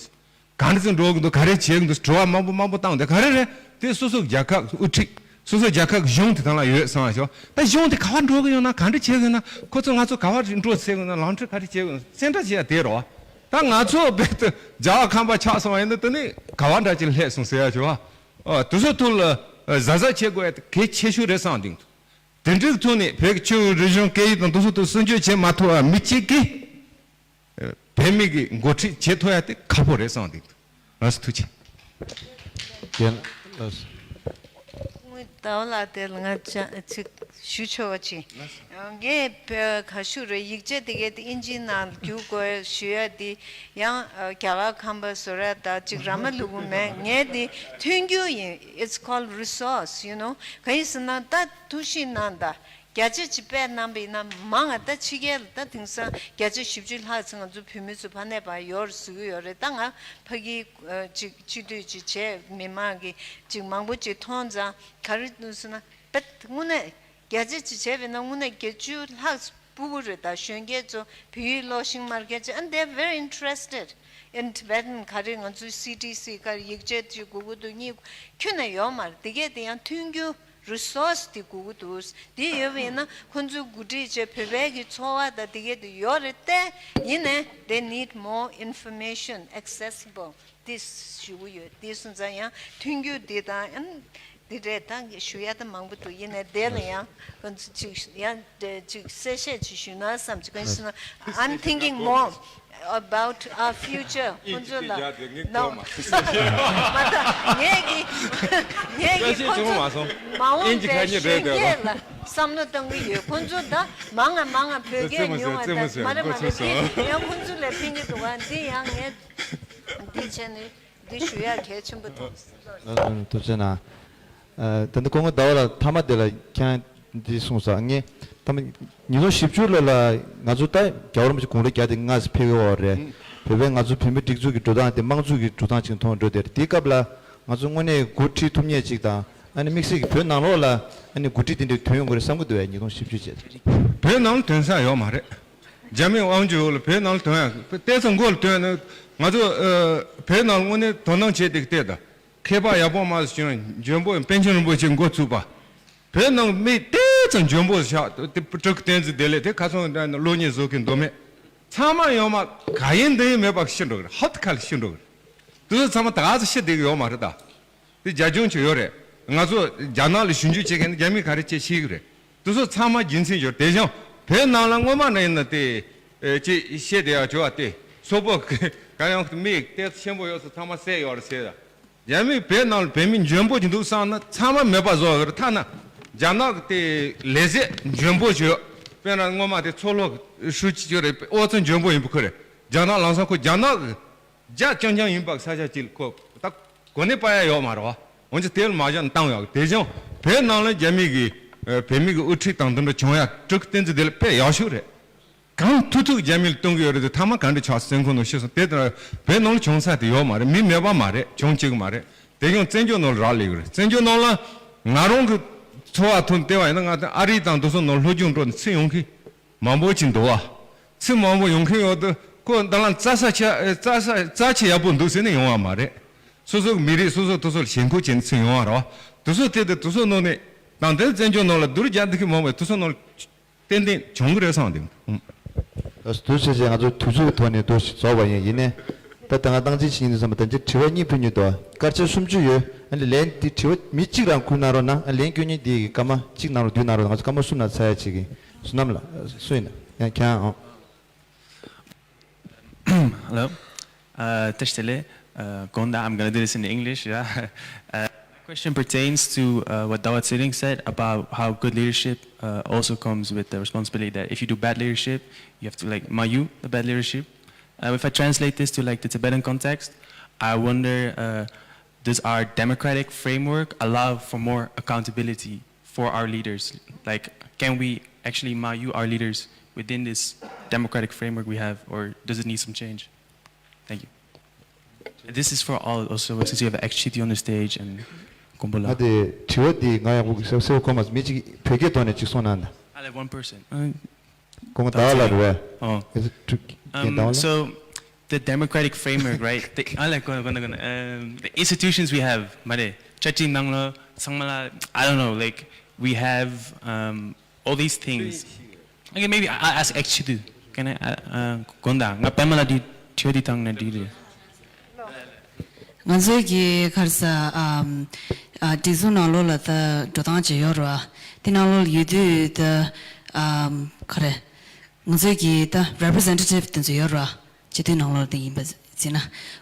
ག་འདྲ་ཚོ་འགྲོ་གི་འདུག་ག་རེ་བྱེད་གི་འདུག་དྲི་བ་མང་པོ་མང་པོ་བཏང་དེ་ག་རེ་རེད། དེ་སོ་སོ་རྒྱལ་ཁབ་དབུ་ཁྲིད། སོ་སོ་རྒྱལ་ཁབ་གཞུང་དེ་དང་ལ་ཡོད་བསམ་ཞོག་ད་གཞུང་དེ་ག་བར་འགྲོ་གི་ཡོད་ན། ག་འདྲ་བྱེད་གི་ཡོད་ན། ཁོ་ཚོ་ང་ཚོ་ག་བར་འགྲོ་ཟེར་གི་ཡོད་ན། ལམ་འཁྲུལ་ག་རེ་བྱེད་གི་ཡོད་ན། སེམས་ཁྲལ་བྱེད་ཡ་དེ་རེད་བ། ད་ང་ཚོ་བོད་དུ་རྒྱ་གར་ཁང་པ་ཆགས་སོང་བ་ཡིན་ན་དེ་ནི་ག་བར་འདྲ་ཅིག་སླེབས་སོང་ཟེར་ཡ་ཞོག་ཨ། དེ་ཚོ་ཐུག་ལ་གཟབ་གཟབ་བྱེད་དགོས་ཡ་དེ་གལ་ཆེ་ཤོས་རེད་བསམ་འདུག་དེ་འདྲའི་ཐོག་ནས་བོད་ཀྱི་ཆོས་རིག་གཞུང་སྐད་ཡིག་དང་དེ་ཚོ་ཐོག་སྲུང་སྐྱོབ་བྱེད་མ་ཐུབ་པ་མི་གཅིག་གིས། བོད་མི་གི་འགོ་ཁྲིད་བྱེད་ཐུབ་ཡ་དེ་ཁག་པོ་རེད་བསམ་འདུག་ལགས་སོ་ཐུགས་རྗེ་ཆེ། ལགས་སོ། དངུལ་ཟླ་བ་ལགས་དེ་ལ་ང་ཅ་ཅིག་ཞུ་ཆོག་པ་ཅིག་ངས་བོད་ག་ཞུ་རེད། ཡིག་ཆ་དེ་གའི་དེ་ཨིན་ཇིའི་ནང་བསྒྱུར་དགོས་ཞུ་ཡ་དེ་ཡང་རྒྱ་གར་ཁང་པ་བཟོ་ར་ད་ཅིག་ར་མ་ལུག་གུ་མེད། ངས་དེ་མཐུན་འགྱུར་ཡིན། It's called resource, you know. ག་ཡིན་ཟེར་ན་ད་ཐུགས་ཤིག་གནང་ད། བརྒྱ་ཆ་ཅིག་དཔེ་གནང་བ་ཡིན་ན་མང་ང་ད་ཕྱི་རྒྱལ་ལ་ད་དེང་སང་བརྒྱ་ཆ་བཞི་བཅུ་ལྷག་ཙམ་ང་ཚོ་བོད་མི་ཚོ་ཕ་ནས་ཕར་ཡོད་རེད་ཟེར་གྱི་ཡོད་རེད། ད་ང་ཕ་གིའི་ཅིག་སྤྱི་འཐུས་ཅིག་བྱས། མི་མང་གི་ཅིག་མང་པོ་ཅིག་མཐོང་ཙང་ག་རེ་འདུག་ཟེར་ན་དཔེ་དངོས་གནས་བརྒྱ་ཆ་ཅིག་བྱས་པ་ཡིན་ན་དངོས་གནས་བརྒྱད་ཅུ་ལྷག་སྤུ་གུ་རེད། ད་གཞོན་སྐྱེས་ཚོ་བོད་ཡིག་ཀློག་ཤེས་མ་མཁན་ཅིག and they're very interested in Tibetan. ག་རེ་ང་ཚོའི་སི་ཊི་སི་ག་རེ་ཡིག་ཆ་ཅིག་དགོས་ཀྱི་འདུག་གཉིས་ཁྱོན་ནས་ཡོད་མ་རེད། དེ་གས་དེ་ཡང་མཐུན་འགྱུར་resource དེ་དགོས་ཀྱི་འདུག་དེ་ཡོད་པ་ཡིན་ན་ཁོང་ཚོའི་འགོ་ཁྲིད་བྱས་བོད་པའི་གི་འཚོ་བ་དང་དེ་གས་དེ་ཡོད་རེད་དེ། ཡིན་ནའི་they need more information accessible དེ་ཞུ་གི་ཡོད། དེ་སོང་ཙང་ཡང་མཐུན་འགྱུར་དེ་དང་ཨན་དེ་རེད། ད་ཞུ་ཡ་ད་མང་པོ་འདུག་ཡིན་ནའི་དེ་ལ་ཡང་ཁོང་ཚོ་ཅིག་ཡང་ཅིག་གསལ་བཤད་ཅིག་ཞུས་ན་བསམ་ཅིག་ག་ཡིན་ཟེར་ན། I'm thinking more about our future. ཁོང་ཚོ་ལ་ནོ། མ་ད་ངས་ཀྱི་ངས་ཀྱི་ཁོང་ཚོ་མ་འོངས་པའི་གཞོན་སྐྱེས་ལ་བསམ་བློ་གཏོང་གི་ཡོད། ཁོང་ཚོ་ད་མང་ང་མང་ང་བོད་སྐད་ཉུང་ང་ད་མ་རེད་མ་རེད། དེ་ཡང་ཁོང་ཚོ་ལ་ཕན་གྱི་འདུག་ག་འདི་ཡང་ངས་འདི་བྱས་ནས་འདི་ཞུ་ཡ་གལ་ཆེན་པོ་མཐོང་སོང་། ཐུགས་རྗེ་གནང་། ད་ལྟ་སྐུ་ངོ་ཟླ་བ་ལགས་མཐའ་མ་དེ་ལ་ཁྱེད་འདི་གསུངས་ས་ངས་ད་ཉིས་སྟོང་བཞི་བཅུ་ལོ་ལ་ང་ཚོ་ད་རྒྱལ་བ་རིན་པོ་ཆེ་དགུང་ལོ་བརྒྱ་དེ་ལྔ་ཕེབས་ཡོད་རེད། བོད་པའི་ང་ཚོ་བོད་མི་སྒྲིག་འཛུགས་ཀྱི་འགྲོ་སྟངས་དེ་དམངས་གཙོ་གི་འགྲོ་སྟངས་ཅིག་མཐོང་འགྲོ་དེ་རེད། དེའི་སྐབས་ལ་ང་ཚོ་དངོས་གནས་འགོ་ཁྲིད་ཐུབ་མཁན་ཅིག་དང་ཨ་ནི་དམིགས་བསལ་གྱི་བོད་ནང་ལོགས་ལ་ཨ་ནི་འགོ་ཁྲིད་དེ་འདྲའི་ཐོན་ཡོང་དགོས་རེད་བསམ་གྱི་འདུག་བས། ཉིས་སྟོང་བཞི་བཅུ་བྱས་ཏེ། བོད་ནང་ལ་ཐོན་ས་ཡོད་མ་རེད། རྒྱ་མི་དབང་འཛིན་འོག་ལ་བོད་ནང་ལ་ཐོན་ཡ་བལྟས་ཚང་མགོ་ལ་ཐོན་ན་ང་ཚོ་བོད་ནང་ལ་དངོས་གནས་དོ་སྣང་བྱས་ཏེ་བལྟས་དང་མཁས་པ་ཡག་པོ་མ་ཞིག་བྱུང་འཇོན་པོ་པཎ་ཆེན་རིན་པོ་ཆེ་འགོ་ཚུགས་པ། བོད་ནང་མི་བལྟས་ཚང་འཇོན་པོ་ཞིག་དེ་སྤྲུལ་སྐུ་བསྟན་འཛིན་བདེ་ལེགས་དེ་ཁ་སང་ལོ་གཉིས་བཟོ་གི་མདོ་སྨད་ཚང་མ་ཡོད་མ་ག་ཡིན་འདི་ཡིན་མེད་པ་ཤི་འགྲོ་གི་རེད། ཧོབ་ཁ་ལ་ཤི་འགྲོ་གི་རེད། དེ་ཚོ་ཚང་མ་ད་ག་ཚོད་ཤི་བསྡད་གི་ཡོད་མ་རེད་ད། དེ་རྒྱ་ལྗོངས་ཀྱི་ཡོད་རེད། ང་ཚོ་རྒྱ་ནག་ལ་ཞིབ་འཇུག་བྱེད་མཁན་རྒྱ་མི་ག་རེ་བྱེད་ཤེས་ཀྱི་རེད། དེ་ཚོ་ཚང་མ་རྒྱུ་མཚན་ཡོད་རེད། དེ་བཞིན་བོད་ནང་ལ་སྔོན་མ་ནས་ཡིན་ན་དེ་ཅིག་བཤད་བསྡད་ཡག་བྱོས་བ་དེ་སོག་པོ་ག་ཡང་མི་ལྟས་ཆེན་པོ་ཡོད་ཚོ་ཚང་མ་བསད་ཡོད་རེད་ཟེར། རྒྱ་མི་བོད་ནང་ལ་བོད་མི་འཇོན་པོ་ཅིག་འདུག་བསམ་ན་ཚང་མ་མེད་པ་བཟོ་ཡོད་རེད། ཐ་ན་རྒྱ་ནག་གི་དེ་ལས་བྱེད་འཇོན་པོ་ཅིག་ཡོད། དཔེར་ན་སྔོན་མ་དེ་མཚོ་ལྷོ་ཧྲུའུ་ཅི་ཅིག་ཡོད་རེད། ཨོ་ཙི་འཇོན་པོ་ཡིན་པ་ཁོ་རེད། རྒྱ་ནག་ལམ་སང་ཁོ་རྒྱ་ནག་གི་རྒྱ་རྐྱང་རྐྱང་ཡིན་པ་ས་ཆ་གཅིག་ལ་ཁོ་ད་གོ་གནས་སྤར་ཡ་ཡོད་མ་རེད་བ། འོན་ཀྱང་དེ་ལ་མ་བཞག་ན་བཏང་ཡོད། དེ་བཞིན་བོད་ནང་ལ་རྒྱ་མི་གི་ཨ་བོད་མི་གི་དབུ་ཁྲིད་དང་དེ་འདྲ་བྱུང་ཡ་སྤྲུལ་སྐུ་བསྟན་འཛིན་བདེ་ལེགས་དཔེ་ཡག་ཤོས་རེད། གང་ཐུབ་ཐུབ་རྒྱ་མི་ལ་གཏོང་གི་ཡོད་རེད་དེ་ཐ་མ་ག་འདྲ་ཆགས་སེམས་ཁོང་ནང་ཤི་སོང་། དེ་ལྟར་བོད་ནང་ལ་བྱུང་ས་དེ་ཡོད་མ་རེད། མི་མེད་པ་མ་རེད། བྱུང་བཅུག་གི་མ་རེད། དེ་བཞིན་བཙན་བྱོལ་ནང་ལ་རག་ལས་ཀྱི་རེད། བཙན་བྱོལ་ནང་ལ་ང་རང་གི་འཚོ་བ་ཐོན་བལྟས་པ་ཡིན་ན་ང་ཨ་རི་དང་དེ་ཚོ་ནང་སློབ་སྦྱོང་འགྲོ་ནས་ཚུར་ཡོང་མཁན་མང་པོ་ཅིག་འདུག་བ། ཚིག་མང་པོ་ཡོང་མཁན་ཡོད་དུས་ཁོ་འདི་ལ་རྩྭ་ས་ཆ་རྩྭ་ས་རྩྭ་ཆེ་ཡག་པོ་འདུག་ཟེར་ནས་ཡོང་བ་མ་རེད། སོ་སོ་གི་མི་རིགས་སོ་སོ་དེ་ཚོ་ལ་ཞེན་ཁོག་བྱས་ནས་ཚུར་ཡོང་བ་རེད་བ། དེ་ཚོ་དེ་དེ་དེ་ཚོ་ནང་ནས་དང་དེ་བཙན་བྱོལ་ནང་ལ་སྡུག་རུ་རྒྱག་འདི་གི་མང་བས་དེ་ཚོ་ནང་ལ་ཏན་ཏན་བྱུང་གི་རེད་བསམ་འདུག་ཨུམ། ལགས་སོ། དུས་ཚོད་ཅིག་ང་ཚོ་དུས་ཚོད་ཐོག་ནས་འདུག་ཞིག་རྫོགས་པ་ཡིན། ཡིན་ནའི་ད་ད་ང་སྟངས་ཅིག་བྱེད་ཀྱི་འདུག་བསམ་པ་ད་ཅིག་དྲི་བ་གཉིས་ཕུལ་མྱོང་འདུག་སྐར་ཆ་སུམ་ཅུ་ཡོད། ཨ་ནི་ལན་དེ་དྲི་བ་མི་གཅིག་རང་ཁུར་གནང་རོགས་གནང་། ཨ་ལན་སྐྱོན་མཁན་དེ་གི་སྐར་མ་གཅིག་གནང་རོགས་བསྡུས་གནང་རོགས། ང་ཚོ་སྐར་མ་གསུམ་ལ་ཚར་ཡ་བྱེད་ཀྱི། བསོད་ནམས་ལགས་སུ་ཡིན་ན་ཡང་ཁྱེད་ཨང་། Hello. Uh, Teshtele, uh, Gonda, I'm going to do this in English. Yeah. Uh, my question pertains to uh, what Dawa Tshering said about how good leadership uh, also comes with the responsibility that if you do bad leadership, you have to like mayu the bad leadership. Uh, if I translate this to like the Tibetan context, I wonder, uh, does our democratic framework allow for more accountability for our leaders? Like, can we actually mayu our leaders within this democratic framework we have, or does it need some change? Thank you. This is for all also, since you have X G T on the stage and Gombola. ཨ་དེ་དྲི་བ་འདི་ང་ཡག་པོ་གསལ་པོ་གོ་མ་སོང་། མི་གཅིག་བོད་སྐད་ཐོག་ནས་གཅིག་གསུང་གནང་དང་། I like one person. Uh, སྐུ་ངོ་ཟླ་བ་ལགས་རེད་པས། Oh. Is it to- Um, so the democratic framework, right? The, I like, um, the institutions we have, མ་རེད། ཅ་ཅི་ནང་ལོ་ཚང་མ་ལ། I don't know, like, we have um, all these things. Okay, maybe I, I ask X G T. Can I? Uh, uh, Gonda, ང་པད་མ་ལ་འདི་དྲི་བ་འདི་བཏང་ན་འགྲིག་རེད། ང་ཚོའི་གི་ག་རེ་ཟ་ཨམ་ཨ་སྒྲིག་འཛུགས་ནང་ལོགས་ལ་ད་འགྲོ་སྟངས་ཅིག་ཡོད་རེད་བ། དེ་ནང་ལོགས་ལ་ཡོད་དུས་ད་ཨམ་ག་རེ་ང་ཚོའི་གི་ད་representative དེ་ཚོ་ཡོད་རེད་བ། སྤྱི་འཐུས་ནང་ལོགས་ལ་དེ་ཡིན་པ་ཟེར་ན་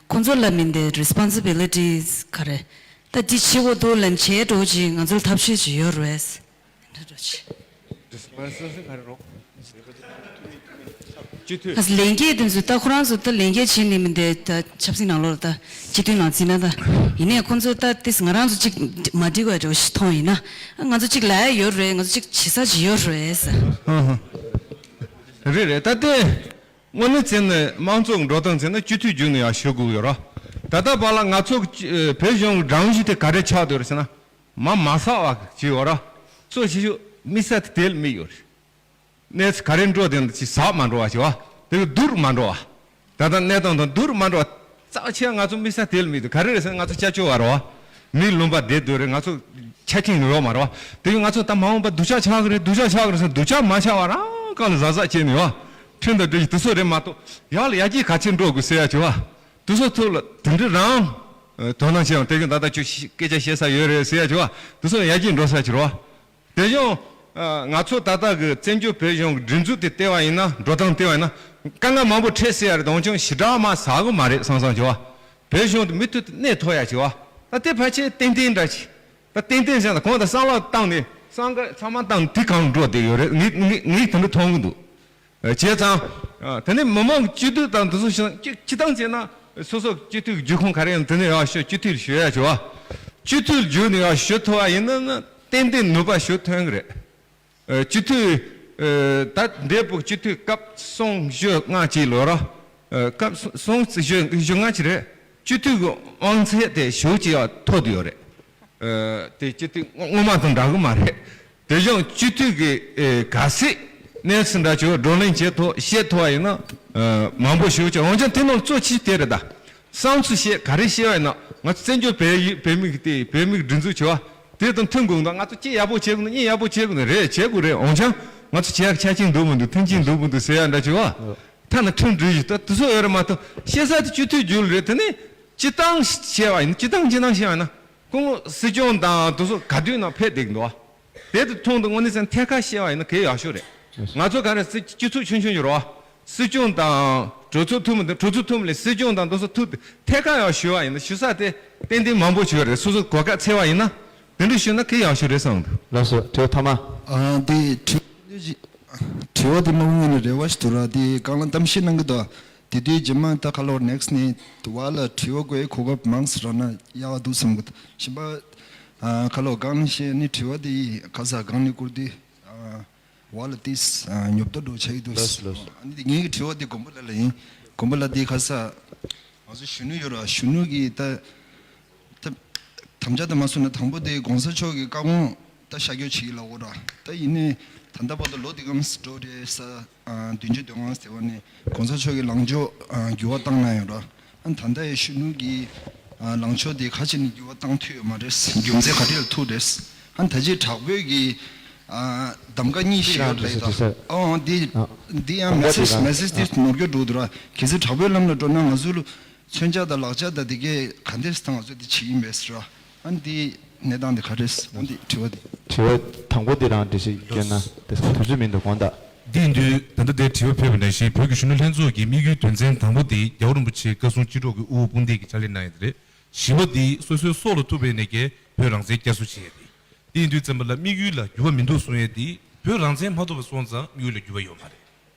ཁོང་ཚོ་ལ་མིན་ཏེ་responsibilities ག་རེ་ད་འདི་བྱེད་དགོས་འདུག་ལབ་བྱས་འགྲོ་ཅིག་ང་ཚོ་ལ་ཐབས་ཤེས་ཅིག་ཡོད་རེད་བས། ང་ཚོ་ལས་འགན་དེ་ཚོ་ད་ཁོ་རང་ཚོ་ད་ལས་འགན་བྱེད་ནི་མི་འདི་ད་ཆབ་སྲིད་ནང་ལོགས་ལ་ད་སྤྱི་འཐུས་ནང་བརྩིས་ན་ད་ཡིན་ནའི་ཁོ་ཚོ་ད་ཏིས་ང་རང་ཚོ་གཅིག་མ་འགྲིག་པ་འདྲ་བོ་ཞིག་མཐོང་ཡིན་ན་ང་ཚོ་གཅིག་ལ་ཡ་ཡོད་རེད། ང་ཚོ་གཅིག་བྱེད་ས་ཅིག་ཡོད་རེད། ཧ་ཧ། རེད་རེད། ད་ལྟའི་དངོས་གནས་བྱས་ན་དམངས་གཙོ་གི་འགྲོ་སྟངས་བྱས་ན་སྤྱི་འཐུས་བརྒྱུད་ནས་ཡང་ཞུ་དགོས་ཡོད་ར། ད་ལྟ་བར་ལ་ང་ཚོ་བོད་གཞུང་གི་སྒྲོམ་གཞི་དེ་ག་རེ་ཆགས་བསྡད་ཡོད་རེད་ཟེར་ན། མ་མ་བསགས་པ་ཅིག་ཡོད་ར། གཙོ་ཆེ་ཤོས་དམིགས་བསལ་དེ་དེ་ལ་དམིགས་ཡོད་རེད། གནས་ཚུལ་ག་རེ་འགྲོ་དེ་ཅིག་ཟག་མ་འགྲོ་བ་ཅིག་བ། དེ་གི་སྡུག་མ་འགྲོ་བ། ད་ལྟ་གནས་སྟངས་དང་སྡུག་མ་འགྲོ་བ། རྩ་ཆེ་ང་ཚོ་དམིགས་བསལ་དེ་ལ་དམིགས་འདུག་ག་རེ་རེད་ཟེར་ན་ང་ཚོ་སྐྱབས་བཅོལ་བ་རེད་བ། མི་ལུང་པ་བསྡད་སྡོད་རེད། ང་ཚོ་ཆ་རྐྱེན་ཡོད་མ་རེད་བ། དེ་གི་ང་ཚོ་ད་མ་འོངས་པ་སྡུག་ཅག་ཆགས་གི་རེད། སྡུག་ཅག་ཆགས་གི་རེད་ཟེར་སྡུག་ཅག་མ་ཆགས་བ་རང་གང་ལ་ཟག་ཟག་བྱས་ནས་བ། ཁྲིམས་དང་སྒྲིག་གཞི་དེ་ཚོ་རེད་མ་གཏོགས་ཡག་ལ་ཡར་རྒྱས་ག་ཚོད་འགྲོ་དགོས་ཟེར་ཡ་ཅིག་བ། དེ་ཚོ་ཐོག་ལ་དེ་འདྲ་རང་དོ་སྣང་བྱས་ཡང་དེ་གི་ད་ལྟ་ཁྱོད་སྐད་ཆ་བཤད་ས་ཡོད་རེད་ཟེར་ཡ་ཅིག་བ། དེ་ཚོ་ཡར་རྒྱས་འགྲོ་ས་ཅིག་རེད་བ། དེ་བཞིན་ང་ཚོ་ད་ལྟ་གི་བཙན་བྱོལ་བོད་གཞུང་གི་སྒྲིག་འཛུགས་དེ་བལྟས་པ་ཡིན་ན། འགྲོ་སྟངས་བལྟས་པ་ཡིན་ན། དཀའ་ངལ་མང་པོ་འཕྲད་སྲིད་ཡ་རེད། འོན་ཀྱང་ཞེ་དྲག་མ་ཟ་གི་མ་རེད་བསམ་བསམ་བྱས་བ། བོད་གཞུང་དུ་མུ་མཐུད་དུ་གནས་ཐུབ་ཡ་བྱས་བ། ད་དེ་ཕལ་ཆེར་ཏན་ཏན་འདྲ་ཅིག་ད་ཏན་ཏན་བྱས་ན་གང་ལྟར་བསམ་བློ་བཏང་ནས་བསམ་འགའ་ཚང་མ་བཏང་ནས་དེ་གང་འགྲོ་བསྡད་ཡོད་རེད། ངས་ངས་ངས་དེ་འདྲ་མཐོང་གི་འདུག་བྱས་ཙང་། དེ་ནས་མི་མང་གི་སྤྱི་འཐུས་དང་དེ་ཚོ་ཞིག་སྤྱི་སྤྱི་བཏང་བྱས་ན་སོ་སོ་སྤྱི་འཐུས་ཀྱི་རྒྱུ་ཁུངས་ག་རེ་ཡིན་དེ་ནས་ཡག་ཤོས་སྤྱི་འཐུས་ལ་ཞུ་ཡ་བྱས་བ། སྤྱི་འཐུས་ལ་བརྒྱུད་ནས་ཡག་ཞུ་ཐུབ་པ་ཡིན་ན་ན་ཏན་ཏན་ནུས་པ་ཞུ་ཐོན་གི་རེད། ཨ། སྤྱི་འཐུས། ཨ། ད་འདས་པོ་སྤྱི་འཐུས་སྐབས་གསུམ་བཞི་ལྔ་གཅིག་ལོ་ར། ཨ། སྐབས་གསུམ་བཞི་བཞི་ལྔ་གཅིག་རེད། སྤྱི་འཐུས་ཀྱི་དབང་ཚད་དེ་ཞེ་ཅིག་ཡང་མཐོ་དུ་ཡོད་རེད། ཨ། དེ་སྤྱི་འཐུས་སྔོན་མ་དང་འདྲ་གི་མ་རེད། དེ་བཞིན་སྤྱི་འཐུས་ཀྱི། ཨེ། གལ་སྲིད་གནས་ཚུལ་འདྲ་ཅིག་བགྲོ་གླེང་བྱེད་ཐུབ་བཤད་ཐུབ་པ་ཡིན་ན། ཨ། མང་པོ་ཞེ་ཅིག་འོན་ཀྱང་དེ་ནང་གཙོ་ཆེ་དེ་རེད་ད། བསམ་ཚུལ་བཤད་ག་རེ་བཤད་པ་ཡིན་ན་ང་ཚོ་བཙན་བྱོལ་བོད་ཡིག་བོད་མི་གི་དེ་བོད་མི་གི་སྒྲིག་འཛུགས་བྱས་པ་དེ་དང་མཐུན་དགོས་འདུག་ང་ཚོ་ཅི་ཡག་པོ་བྱེད་དགོས་འདུག་གཉིས་ཡག་པོ་བྱེད་དགོས་འདུག་རེད། བྱེད་དགོས་རེད། འོན་ཀྱང་ང་ཚོ་བྱེད་ཡག་ཆ་རྐྱེན་འདུག་མི་འདུག་མཐུན་རྐྱེན་འདུག་མི་འདུག་ཟེར་ཡ་འདྲ་བྱས་པ། ཐ་ན་མཐུན་སྒྲིལ་ཞིག་ད་དེ་ཚོ་ཡོད་རེད་མ་གཏོགས་བཤད་ས་དེ་སྤྱི་འཐུས་རྒྱུན་རེད། དེ་ནས་སྤྱི་བཏང་བཤད་པ་ཡིན་ན་སྤྱི་བཏང་སྤྱི་བཏང་བཤད་པ་ཡིན་ན་སྐུ་ངོ་སྲིད་སྐྱོང་དང་དེ་ཚོ་ག་དུས་ན་ཕེབས་བསྡད་ཀྱི་འདུག་བ། དེ་དུས་ཐོག་ཏུ་དངོས་གནས་ཚན་ཐད་ཀར་བཤད་པ་ཡིན་ན་གལ་ཡག་ཤོས་རེད། ང་ཚོ་ག་རེ་སྲིད་སྤྱི་ཚོགས་ཆུང་ཆུང་ཡོད་རེད་བ། སྲིད་སྐྱོང་དང་གྲོས་ཚོགས་འཐུས་མི་དང་གྲོས་ཚོགས་འཐུས་མི་ལས་སྲིད་སྐྱོང་དང་དེ་ཚོ་ཐུག་སྟེ་ཐད་ཀར་ཡང་ཞུ་བ་ཡིན་ན་ཞུ་ས་དེ་ཏན་ཏན་མང་པོ་ཞིག་ཡོད་རེད། སོ་སོ་གོ་སྐབས་འཚོལ་བ་ཡིན་ན་དེ་འདྲ་ཞུས་ན་གལ་ཡག་ཤོས་རེད་བསམ་འདུག་ལགས་སོ། དྲི་བ་མཐའ་མ། ཨ། དེ་དྲི་དྲི་བ་དེ་མ་འོངས་ནས་རེ་བ་ཞིག་འདུག་ར། དེ་སྒང་ལ་གཏམ་བཤད་གནང་གི་འདུག་དེ་དུས་རྗེས་མ་ད་ཁ་ལོ་next་ནས་དུ་བ་ལ་དྲི་བ་དགོས་གོ་སྐབས་མང་ཙམ་རག་ན་ཡག་འདུག་བསམ་གི་འདུག་གཞན་པ། ཨ། ཁ་ལོ་གང་ནས་བཤད་ནི་དྲི་བ་དེ་ག་ས་གང་ནས་བསྐུར་དུས། ཨ། བ་ལ་ཏིས། ཨ། ཉོབ་ཏོ་འགྲོ་ཆ་ཡི་འདུག་ལགས་སོ། ལགས་སོ། ཨ་ནི་དེ་ངའི་གི་དྲི་བ་དེ་དགོན་པ་ལ་ལ་ཡིན། དགོན་པ་ལ་དེ་ག་ས། ང་ཚོ་གཞོན་ནུ་ཡོད་ར། གཞོན་ནུ་གི་ད། ད། དམ་བཅའ་དང་མ་སོང་ན་དང་པོ་དེ་གོང་ས་མཆོག་གི་བཀའ་དགོངས་ད་ཤར་བསྐྱོད་བྱེད་ཀྱི་ལ་འོ་ར། ད་ཡིན་ནའི་ད་ལྟ་བར་དུ་ལོ་འདི་གམ་འགྲོ་རེད་ས། ཨ། བདུན་ཅུ་དོན་ལྔ་ཟེར་བ་ནས་གོང་ས་མཆོག་གི་ལངས་ཕྱོགས། ཨ། འགྱུར་བ་བཏང་གནང་ཡོད་ར། ཨ། ད་ལྟ་ཡི་གཞོན་ནུ་གི། ཨ། ལངས་ཕྱོགས་དེ་ག་ཅི་ནས་འགྱུར་བ་བཏང་ཐུབ་ཡོད་མ་རེད། རྒྱུ་མཚན་ག་རེ་ལ་ཐུག་རེད། ཨ། ད་ཅི་དྲག་པོའི་གི། ཨ། གདམ་ག་གཉིས་ཤིག་ཡོད་རེད་ད། ཨོ་འདི། འདི་ཡང་མེ་སེ་ཇི་མེ་སེ་ཇི་དེ་ནོར་འཁྱོག་འགྲོ་འདུག་ར། གལ་སྲིད་དྲག་པོའི་ལམ་ལ་འགྲོ་ན་ང་ཚོ་ལ་མཚོན་ཆ་དང་ལག་ཆ་དང་དེ་གས་ག་འདྲས་དང་ང་ཚོ་འདི་བྱེད་ཀྱི་མེད་ཟེར་ར། ཨ་འདི་གནས་སྟངས་འདི་ག་རེ་རེད། ཨ་འདི་དྲི་བ་འདི། དྲི་བ་དང་པོ་འདི་རང་འགྲེལ་བཤད་སྐྱོན་ན་དེ་དུས་ཚོད་མི་འདུག་དགོངས་དག་འདི་ཡིན་དུས་ད་ལྟ་དེ་དྲི་བ་ཕེབས་པ་ནང་བཞིན་བོད་ཀྱི་གཞོན་ནུ་ལྷན་ཚོགས་ཀྱི་དམིགས་ཡུལ་དོན་ཚན་དང་པོ་དེ་རྒྱལ་བ་རིན་པོ་ཆེ་བཀའ་གསུང་སྤྱི་སྒྲོག་གི་དབུ་བོ་དཔུང་སྡེ་གི་ཕྱག་ལས་གནང་ཡ་དེ་རེད། བཞི་པ་དེ་སོ་སོའི་སྲོག་ལ་ཐུག་པའི་ནས་ཀྱི་བོད་རང་བཙན་བསྐྱར་གསོ་བྱེད་ཡ་དེ། དེ་ཡིན་དུས་ཙམ་པ་ལ་དམིགས་ཡུལ་ལ་འགྱུར་བ་མི་འདུག་གསུང་ཡ་དེ་བོད་རང་བཙན་མ་ཐོབ་པ་སོང་ཙང་དམིགས་ཡུལ་ལ་འགྱུར་བ་ཡོང་མ་རེད།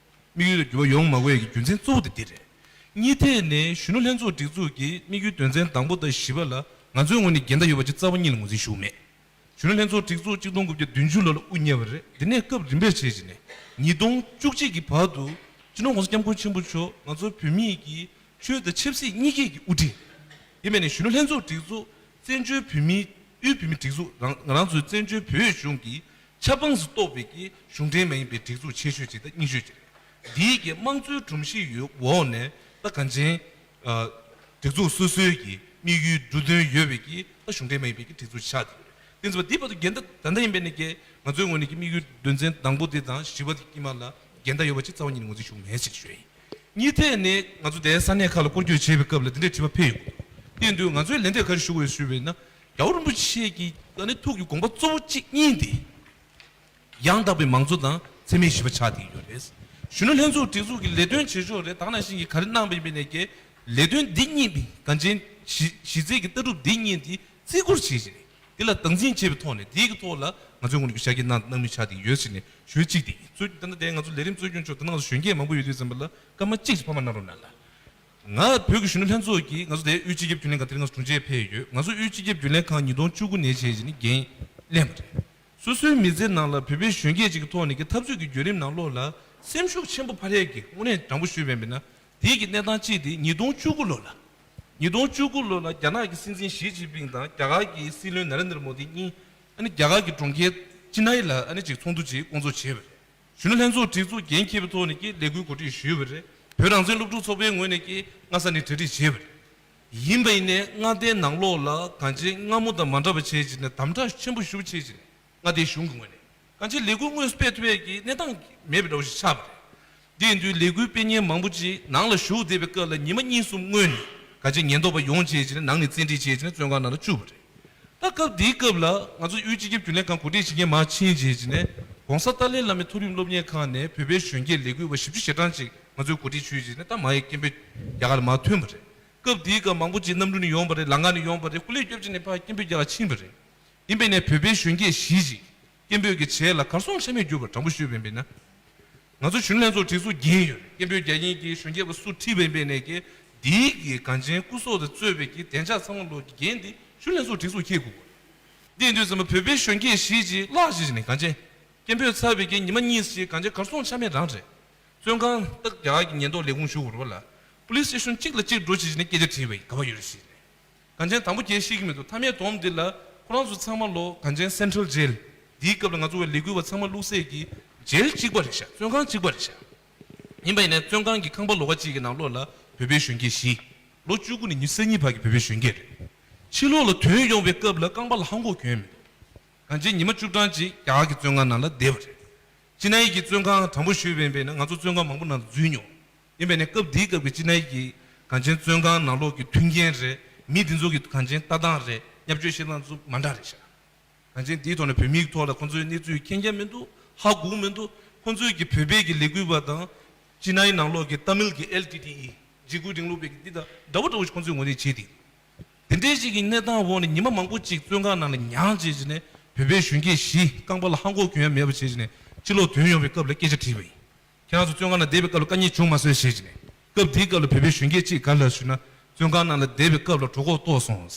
དམིགས་ཡུལ་ལ་འགྱུར་བ་ཡོང་མ་དགོས་ཡ་གི་རྒྱུ་མཚན་གཙོ་བོ་དེ་འདི་རེད། གཉིས་ཐད་ནས་གཞོན་ནུ་ལྷན་ཚོགས་སྒྲིག་འཛུགས་ཀྱི་དམིགས་ཡུལ་དོན་ཚན་དང་པོ་དང་བཞི་པ་ལ་ང་ཚོའི་ངོས་ནས་འགལ་ཟླ་ཡོད་པ་ཅིག་རྩ་བ་ཉིད་ལ་ངོས་འཛིན་ཞུ་གི་མེད། གཞོན་ནུ་ལྷན་ཚོགས་སྒྲིག་འཛུགས་གཅིག་སྟོང་དགུ་བརྒྱ་བདུན་ཅུ་ལོ་ལ་དབུ་བརྙེས་པ་རེད། དེ་ནས་སྐབས་རིམ་པས་བྱས་བྱས་ནས་ཉིས་སྟོང་བཅུ་གཅིག་གི་བར་དུ་སྤྱི་ནོར་༸གོང་ས་༸སྐྱབས་མགོན་ཆེན་པོ་མཆོག་ང་ཚོ་བོད་མི་ཡི་གི་ཆོས་དང་ཆབ་སྲིད་གཉིས་ཀའི་གི་དབུ་ཁྲིད། དེ་མིན་ནས་གཞོན་ནུ་ལྷན་ཚོགས་སྒྲིག་འཛུགས་བཙན་བྱོལ་བོད་མིའི་དབུས་བོད་མིའི་སྒྲིག་འཛུགས་རང་ང་རང་ཚོའི་བཙན་བྱོལ་བོད་གཞུང་གི་ཆབ་འབངས་སུ་གཏོགས་པའི་གི་གཞུང་འབྲེལ་མ་ཡིན་པའི་སྒྲིག་འཛུགས་ཆེ་ཤོས་ཅིག་དང་རྙིང་ཤོས་ཅིག་རེད། འདིའི་གི་དམངས་གཙོའི་སྒྲོམ་གཞི་ཡོད་འོག་ནས་ད་གང་ཅན། ཨ། སྒྲིག་འཛུགས་སོ་སོའི་གི་དམིགས་ཡུལ་འབྲུ་དོན་ཡོད་པའི་གི་ད་གཞུང་འབྲེལ་མ་ཡིན་པའི་གི་སྒྲིག་འཛུགས་ཆགས་ཀྱི་ཡོད་རེད། དེ་ཚོ་འདི་བར་དུ་འགལ་ཟླ་ད་ལྟ་ཡིན་པའི་ནི་གི་ང་ཚོའི་ངོས་ནས་གི་དམིགས་ཡུལ་དོན་ཚན་དང་པོ་དེ་དང་བཞི་པ་དེ་དཀྱིལ་མ་ལ་འགལ་ཟླ་ཡོད་པ་ཅིག་རྩ་བ་ཉིད་ནས་ངོས་འཛིན་ཞུ་མེད་ཟེར་ཞུ་ཡ་ཡིན། གཉིས་ཐད་ནས་ང་ཚོ་དེའི་ས་གནས་ཁག་ལ་སྐོར་སྐྱོད་བྱེད་པའི་སྐབས་ལ་དེ་འདྲའི་དྲི་བ་ཕེབས་ཡོང་གི་འདུག་དེ་ཡིན་དུས་ང་ཚོས་ལན་འདེབས་ག་རེ་ཞུ་དགོས་ཞུས་པ་ཡིན་ན། རྒྱལ་བ་རིན་པོ་ཆེ་གི་ཨ་ནི་ཐུགས་ཀྱི་དགོངས་པ་གཙོ་བོ་གཅིག་གཉིས་དེ། ཡང་དག་པའི་མང་གཙོ་དང་འཚེ་མེད་ཞི་བ་ཆགས་བསྡད་ཡོད་རེད། གཞོན་ནུ་ལྷན་ཚོགས་སྒྲིག་འཛུགས་ཀྱི་ལས་དོན་བྱེད་ཕྱོགས་རེད། ད་ག་ནང་བཞིན་གྱི་ག་རེ་གནང་བ་ཡིན་པའི་ནས་ཀྱི་ལས་དོན་འདི་གཉིས་གང་ཅན་གཞི་གཞི་རྩའི་གི་ལྟ་གྲུབ་འདི་གཉིས་འདི་བརྩི་བཀུར་བྱེད་བཞིན་འདི་ལ་སྟངས་འཛིན་བྱེད་པའི་ཐོག་ནས་འདིའི་གི་ཐོག་ལ་ང་ཚོའི་ངོས་ནས་ཀྱི་ཤར་སྐྱེད་གནང་གནང་མུས་ཆགས་བསྡད་ཡོད་ཟེར་ནས་ཞུ་གཅིག་དེ་ཡིན། གཙོ་ད་ལྟ་དེ་ང་ཚོ་ལས་རིམ་གཙོ་སྐྱོང་མཆོག་ད་ལྟ་ང་ཚོ་གཞོན་སྐྱེས་མང་པོ་ཡོད་དུས་ཙམ་པ་ལ་སྐར་མ་གཅིག་ཕ་མ་གནང་རོགས་གནང་ལ། ང་བོད་ཀྱི་གཞོན་ནུ་ལྷན་ཚོགས་ཀྱིས་ང་ཚོ་དེ་དབུས་སྤྱི་ཁྱབ་རྒྱུན་ལས་ཁང་དེ་རིང་ང་ཚོ་དྲུང་ཆེ་ཕེབས་ཡོད། ང་ཚོ་དབུས་སྤྱི་ཁྱབ་རྒྱུན་ལས་ཁང་ཉིས་སྟོང་བཅུ་དགུ་ནས་བྱས་བྱས་ནས་འགན་ལེན་པ་རེད། སོ་སོའི་མི་ཚེ་ནང་ལ་བོད་པའི་གཞོན་སྐྱེས་ཅིག་གི་ཐོག་ནས་ཀྱི་འཐབ་རྩོད་ཀྱི་བརྒྱུད་རིམ་ནང་ལོགས་ལ་སེམས་ཤུགས་ཆེན་པོ་འཕར་ཡས་ཀྱི་དངོས་གནས་དྲང་པོ་ཞུས་པ་ཡིན་ན་དེའི་གི་གནས་སྟངས་གཅིག་དེ་ཉིས་སྟོང་བཅུ་དགུ་ལོ་ལ། ཉིས་སྟོང་བཅུ་དགུ་ལོ་ལ་རྒྱ་ནག་གི་སྲིད་འཛིན་ཞི་ཅིན་ཕིང་དང་རྒྱ་གར་གྱི་སྲིད་བློན་ན་རེན་དྲ་མོ་དི་གཉིས་ཨ་ནི་རྒྱ་གར་གྱི་གྲོང་ཁྱེར་ཅི་ནའི་ལ་ཨ་ནི་ཅིག་ཚོགས་འདུ་ཅིག་བསྐོང་ཚོགས་བྱས་པ་རེད། གཞོན་ནུ་ལྷན་ཚོགས་སྒྲིག་འཛུགས་འགན་འཁྱེར་བའི་ཐོག་ནས་ཀྱི་ལས་འགུལ་གོ་སྒྲིག་ཞུས་པ་རེད། བོད་རང་བཙན་སློབ་ཕྲུག་ཚོགས་པའི་ངོས་ནས་ཀྱི་སྔ་ས་ནས་གྲ་སྒྲིག་བྱས་པ་རེད། ཡིན་པ་ཡིན་ནའི་མངའ་སྡེའི་ནང་ལོགས་ལ་གང་ཅི་སྔ་མོ་དང་མ་འདྲ་བ་བྱས་བྱས་ནས་དམ་དྲག་ཆེན་པོ་ཞེ་པོ་བྱས་བྱས་ནས་མངའ་སྡེའི་གཞུང་གི་ངོས་ནས་གང་ཅི་ལས་འགུལ་དངོས་སུ་སྤེལ་ཐུབ་ཡས་ཀྱི་གནས་སྟངས་མེད་པ་འདྲ་བོ་ཞིག་ཆགས་པ་རེད། དེ་ཡིན་དུས་ལས་འགུལ་སྤེལ་མཁན་མང་པོ་ཅིག་ནང་ལ་བཞུགས་བསྡད་པའི་སྐབས་ལ་ཉི་མ་གཉིས་གསུམ་སྔོན་ནས་གང་ཅི་ཉེན་རྟོག་པ་ཡོང་བྱས་བྱས་ནས་ནང་ནས་བཙན་ཁྲིད་བྱས་བྱས་ནས་བཙོན་ཁང་ནང་ལ་བཅུག་པ་རེད། ད་སྐབས་དེའི་སྐབས་ལ་ང་ཚོ་དབུས་སྤྱི་ཁྱབ་རྒྱུན་ལས་ཁང་གོ་སྒྲིག་བྱེད་མཁན་མར་ཕྱིན་བྱས་བྱས་ནས་༸གོང་ས་ཏཱ་ལའི་བླ་མའི་མཐོ་རིམ་སློབ་གཉེར་ཁང་ནས་བོད་པའི་གཞོན་སྐྱེས་ལས་འགུལ་བ་བཞི་བཅུ་ཞེ་གྲངས་ཅིག་ ང་ཚོས་གོ་སྒྲིག་ཞུས་རྗེས་ནས་ད་མ་ཡི་སྐད་འབོད་རྒྱ་གར་ལ་མར་ཐོན་པ་རེད། སྐབས་དེའི་སྐབས་མང་པོ་ཅིག་གནམ་གྲུ་ནས་ཡོང་བ་རེད། ལམ་ཁ་ནས་ཡོང་བ་རེད། སྐུ་ལས་སྐྱོབ་བྱས་ནས་ཕར་སྐད་འབོད་རྒྱག་ག་ཕྱིན་པ་རེད། ཡིན་པས་ནས་བོད་པའི་གཞོན་སྐྱེས་བཞི་ཅིག་སྐད་འབོད་ཀྱི་བྱེད་ལ་གར་སོང་ཆ་མེད་གྱུར་པར་དྲང་པོ་ཞུས་པ་ཡིན་པས་ན། ང་ཚོ་གཞོན་ནུ་ལྷན་ཚོགས་སྒྲིག་འཛུགས་འགན་ཡོད་རེད། སྐད་འབོད་རྒྱག་མཁན་གྱི་གཞོན་སྐྱེས་པ་སུ་ཁྲིད་པ་ཡིན་པས་ནས་ཀྱི་འདིའི་གི་གངས་ཅན་སྐུ་སྲོག་དང་རྩོད་པའི་གི་བདེ་འཇགས་ཚང་མ་ལོག་གི་འགན་འདི་གཞོན་ནུ་ལྷན་ཚོགས་སྒྲིག་འཛུགས་འཁྱེར་དགོས། འདི་ཡིན་དུས་ཙམ་པ་བོད་པའི་གཞོན་སྐྱེས་བཞི་ཅིག་བརླག་བྱས་ནས་གངས་ཅན་སྐད་འབོད་ཚར་བའི་གི་ཉི་མ་གཉིས་ཤིག་གངས་ཅན་གར་སོང་ཆ་མེད་རང་རེད། བཙོན་ཁང་ཏག་རྒྱ་གར་གྱི་ཉེན་རྟོག་ལས་ཁུངས་ཞུ་དགོས་རེད་བ་ལ། པུ་ལིས་སི་ཊེ་ཤོན་གཅིག་ལ་གཅིག་འགྲོ་བྱས་ནས་སྐད་ཆ་དྲིས་པ་ཡིན། ག་པར་ཡོད་རེད་ཟེར་ནས། གངས་ཅན་དང་པོ་ཁྱེད་ཤེས་ཀྱི་མི་འདུག་མཐའ་མའི་སྡོམ་འདི་ལ་ཁོ་རང་ཚོ་ཚང་མ་ལོ་གངས་ཅན་སེན་ཊྲལ་ཇེལ་འདིའི་སྐབས་ལ་ང་ཚོ་བའི་ལས་འགུལ་བ་ཚང་མ་བླུགས་སའི་གི་ཇེལ་གཅིག་པ་རེད་ཤག་བཙོན་ཁང་གཅིག་པ་རེད་ཤག་ཡིན་པ་ཡིན་ནའི་བཙོན་ཁང་གི་ཁང་པ་ལོགས་ཀ་གཅིག་གི་ནང་ལོགས་ལ་བོད་པའི་གཞོན་སྐྱེས་བཞི། ལོ་བཅུ་དགུ་ནས་ཉི་ཤུ་རྩ་གཉིས་བར་གྱི་བོད་པའི་གཞོན་སྐྱེས་རེད། ཕྱི་ལོགས་ལ་ཐོན་ཡོང་བའི་སྐབས་ལ་རྐང་པ་ལ་ཧ་གོ་གྱོན་མི་འདུག་གངས་ཅན་ཉི་མ་བཅུ་གྲངས་ཅིག་རྒྱ་གར་གྱི་བཙོན་ཁང་ནང་ལ་བསྡད་པ་རེད། ཅི་ན་ཡི་གི་བཙོན་ཁང་དྲང་པོ་ཞུས་པ་ཡིན་པས་ན་ང་ཚོ་བཙོན་ཁང་མང་པོ་ནང་ལ་འཛུལ་མྱོང་། ཡིན་པས་ནས་སྐབས་འདིའི་སྐབས་ཀྱི་ཅི་ན་ཡི་གི་གངས་ཅན་བཙོན་ཁང་ནང་ལོགས་ཀྱི་མཐུན་རྐྱེན་རེད། མི་འདི་ཚོ་གི་གངས་ཅན་ལྟ་སྟངས་རེད། བརྙས་བཅོས་བྱེད་སྟངས་ཚོ་མ་འདྲ་རེད་ཤག་གངས་ཅན་འདིའི་ཐོག་ནས་བོད་མིའི་ཐོག་ལ་ཁོང་ཚོའི་གནས་ཚུལ་མཁྱེན་རྒྱ་མི་འདུག་ཧ་གོ་མི་འདུག་ཁོང་ཚོའི་གི་བོད་པའི་གི་ལས་འགུལ་བ་དང་། ཅི་ན་ཡི་ནང་ལོགས་ཀྱི་ཏ་མིལ་གྱི་ཨེལ་ཊི་ཊི་ཨི་འཇིགས་སྐུལ་རིང་ལུགས་པའི་གི་འདི་དང་འདྲ་བོ་འདྲ་བོ་ཞིག་ཁོང་ཚོས་ངོས་འཛིན་བྱེད་དེ། དེ་འདྲའི་ཞིག་གི་གནས་སྟངས་འོག་ནས་ཉི་མ་མང་པོ་ཅིག་བཙོན་ཁང་ནང་ལ་མྱངས་བྱས་བྱས་ནས་བོད་པའི་གཞོན་སྐྱེས་བཞི་རྐང་པ་ལ་ཧ་གོ་གྱོན་ཡ་མེད་པ་བྱས་བྱས་ནས་ཕྱི་ལོགས་ཐོན་ཡོང་བའི་སྐབས་ལ་སྐད་ཆ་དྲིས་པ་ཡིན། ཁྱེད་རང་ཚོ་བཙོན་ཁང་ནང་བསྡད་པའི་སྐབས་ལ་དཀའ་ངལ་བྱུང་མ་སོང་ཞེས་བྱས་ནས། སྐབས་དེའི་སྐབས་ལ་བོད་པའི་གཞོན་སྐྱེས་གཅིག་ག་ལ་ཞུ་ན། བཙོན་ཁང་ནང་ལ་བསྡད་པའི་སྐབས་ལ་གྲོད་ཁོག་ལྟོགས་སོང་།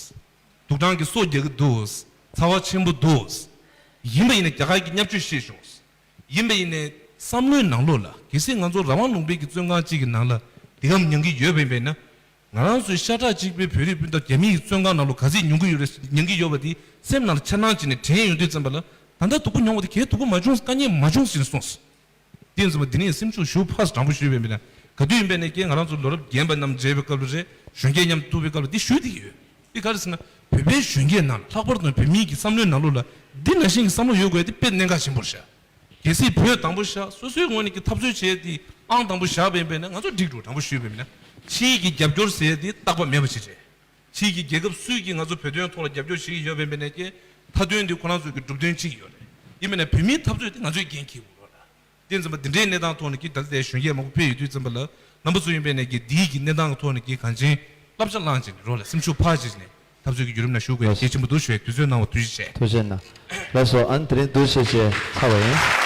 དུག་སྦྲང་གིས་སོ་རྒྱག་གི་འདུག་ཚ་བ་ཆེན་པོ་འདུག་ཡིན་པ་ཡིན་ན་རྒྱ་གར་གྱི་བརྙས་བཅོས་ཤེས་བྱུང་། ཡིན་པ་ཡིན་ནའི་བསམ་བློའི་ནང་ལོགས་ལ་གལ་སྲིད་ང་ཚོ་རང་དབང་ལུང་པའི་གི་བཙོན་ཁང་གཅིག་གི་ནང་ལ་འདི་ག་མྱང་གི་ཡོད་པ་ཡིན་པས་ན། ང་རང་ཚོའི་ཤ་ཁྲག་གཅིག་པའི་བོད་རིགས་སྤུན་ཟླ་རྒྱ་མི་ཡི་བཙོན་ཁང་ནང་ལ་ག་ཚོད་མྱོང་གི་ཡོད་རེད། མྱང་གི་ཡོད་པ་དེ་སེམས་ནང་ལ་འཆར་སྣང་བྱས་ནས་དྲན་ཡོང་དུས་ཙམ་པ་ལ་ད་ལྟ་སྡུག་པོ་མྱོང་བ་དེ་གས་སྡུག་པོ་མ་བྱུང་། དཀའ་ངལ་མ་བྱུང་ཟེར་ནས་གསུངས་སོང་། དེ་ཡིན་ཙམ་པ་འདི་ནས་སེམས་ཤུགས་ཞུ་ཕར་དྲང་པོ་ཞུས་པས་མིན་ན། ག་དུས་ཡིན་པས་ནས་ཀྱེ་ང་རང་ཚོ་ལོ་རབས་རྒན་པ་རྣམས་མཇལ་བའི་སྐབས་ལ་རེད། གཞོན་སྐྱེས་མཉམ་དུ་ཐུག་པའི་སྐབས་ལ་འདི་ཞུས་བསྡད་ཀྱི་ཡོད། འདི་ག་རེ་ཟེར་ན་བོད་པའི་གཞོན་སྐྱེས་རྣམས་ལྷག་པར་དུ་བོད་མིའི་གི་བསམ་བློའི་ནང་ལོགས་ལ་འདི་ནང་བཞིན་གྱི་བསམ་བློ་ཡོད་དགོས་འདི་དཔེ་གནད་འགག་ཆེན་པོ་རེད་ཤག་གལ་སྲིད་བོད་དང་པོ་བཞག་སོ་སོའི་ངོས་ནས་ཀྱི་འཐབ་རྩོད་བྱས་ཏེ་ཨང་དང་པོ་བཞག་པ་ཡིན་པས་ན་ང་ཚོ་འགྲིག་འགྲོ། དྲང་པོ་ཞུས་པས་མིན་ན་ཕྱིའི་གི་རྒྱབ་སྐྱོར་ཟེར་ཡ་དེ་རྟག་པ་མེད་པ་ཞིག་རེད། ཕྱིའི་གི་རྒྱལ་ཁབ་སུས་ཀྱིས་ང་ཚོ་བོད་དོན་ཐོག་ལ་རྒྱབ་སྐྱོར་བྱེད་ཀྱི་ཡོད་པ་ཡིན་པས་ན་ཀྱེ་མཐའ་དོན་དེ་ཁོ་རང་ཚོའི་གི་གྲུབ་དོན་གཅིག་ཡོད་རེད། ཡིན་པས་ན་བོད་མིའི་འཐབ་རྩོད་དེ་ང་ཚོས་འགན་འཁྱེར་དགོས་རེད། དེ་ཙམ་པ་འདི་འདྲའི་གནས་སྟངས་ཐོག་ནས་ཀྱི་ད་ལྟའི་གཞོན་སྐྱེས་མང་པོ་ཕེབས་ཡོད་དུས་ཙམ་པ་ལ་རྣམ་པ་ཚོ་ཡིན་པས་ནས་ཀྱི་འདིའི་གི་གནས་སྟངས་ཐོག་ནས་ཀྱི་གངས་ཅན་བསླབ་བྱ་བླངས་བྱས་ནས་རོགས་ལ་སེམས་ཤུགས་འཕར་བྱས་ནས་འཐབ་རྩོད་ཀྱི་བརྒྱུད་རིམ་ནང་ཞུགས་དགོས་ཡ་གལ་ཆེན་པོ་འདུག་ཞུ་ཡ་དུས་ཚོད་གནང་བ་ཐུགས་རྗེ་ཆེ། ཐུགས་རྗེ་གནང་། ལགས་སོ། ཨ་ནི་དེ་རིང་འདུག་བྱས་བྱས་ཚར་བ་ཡིན།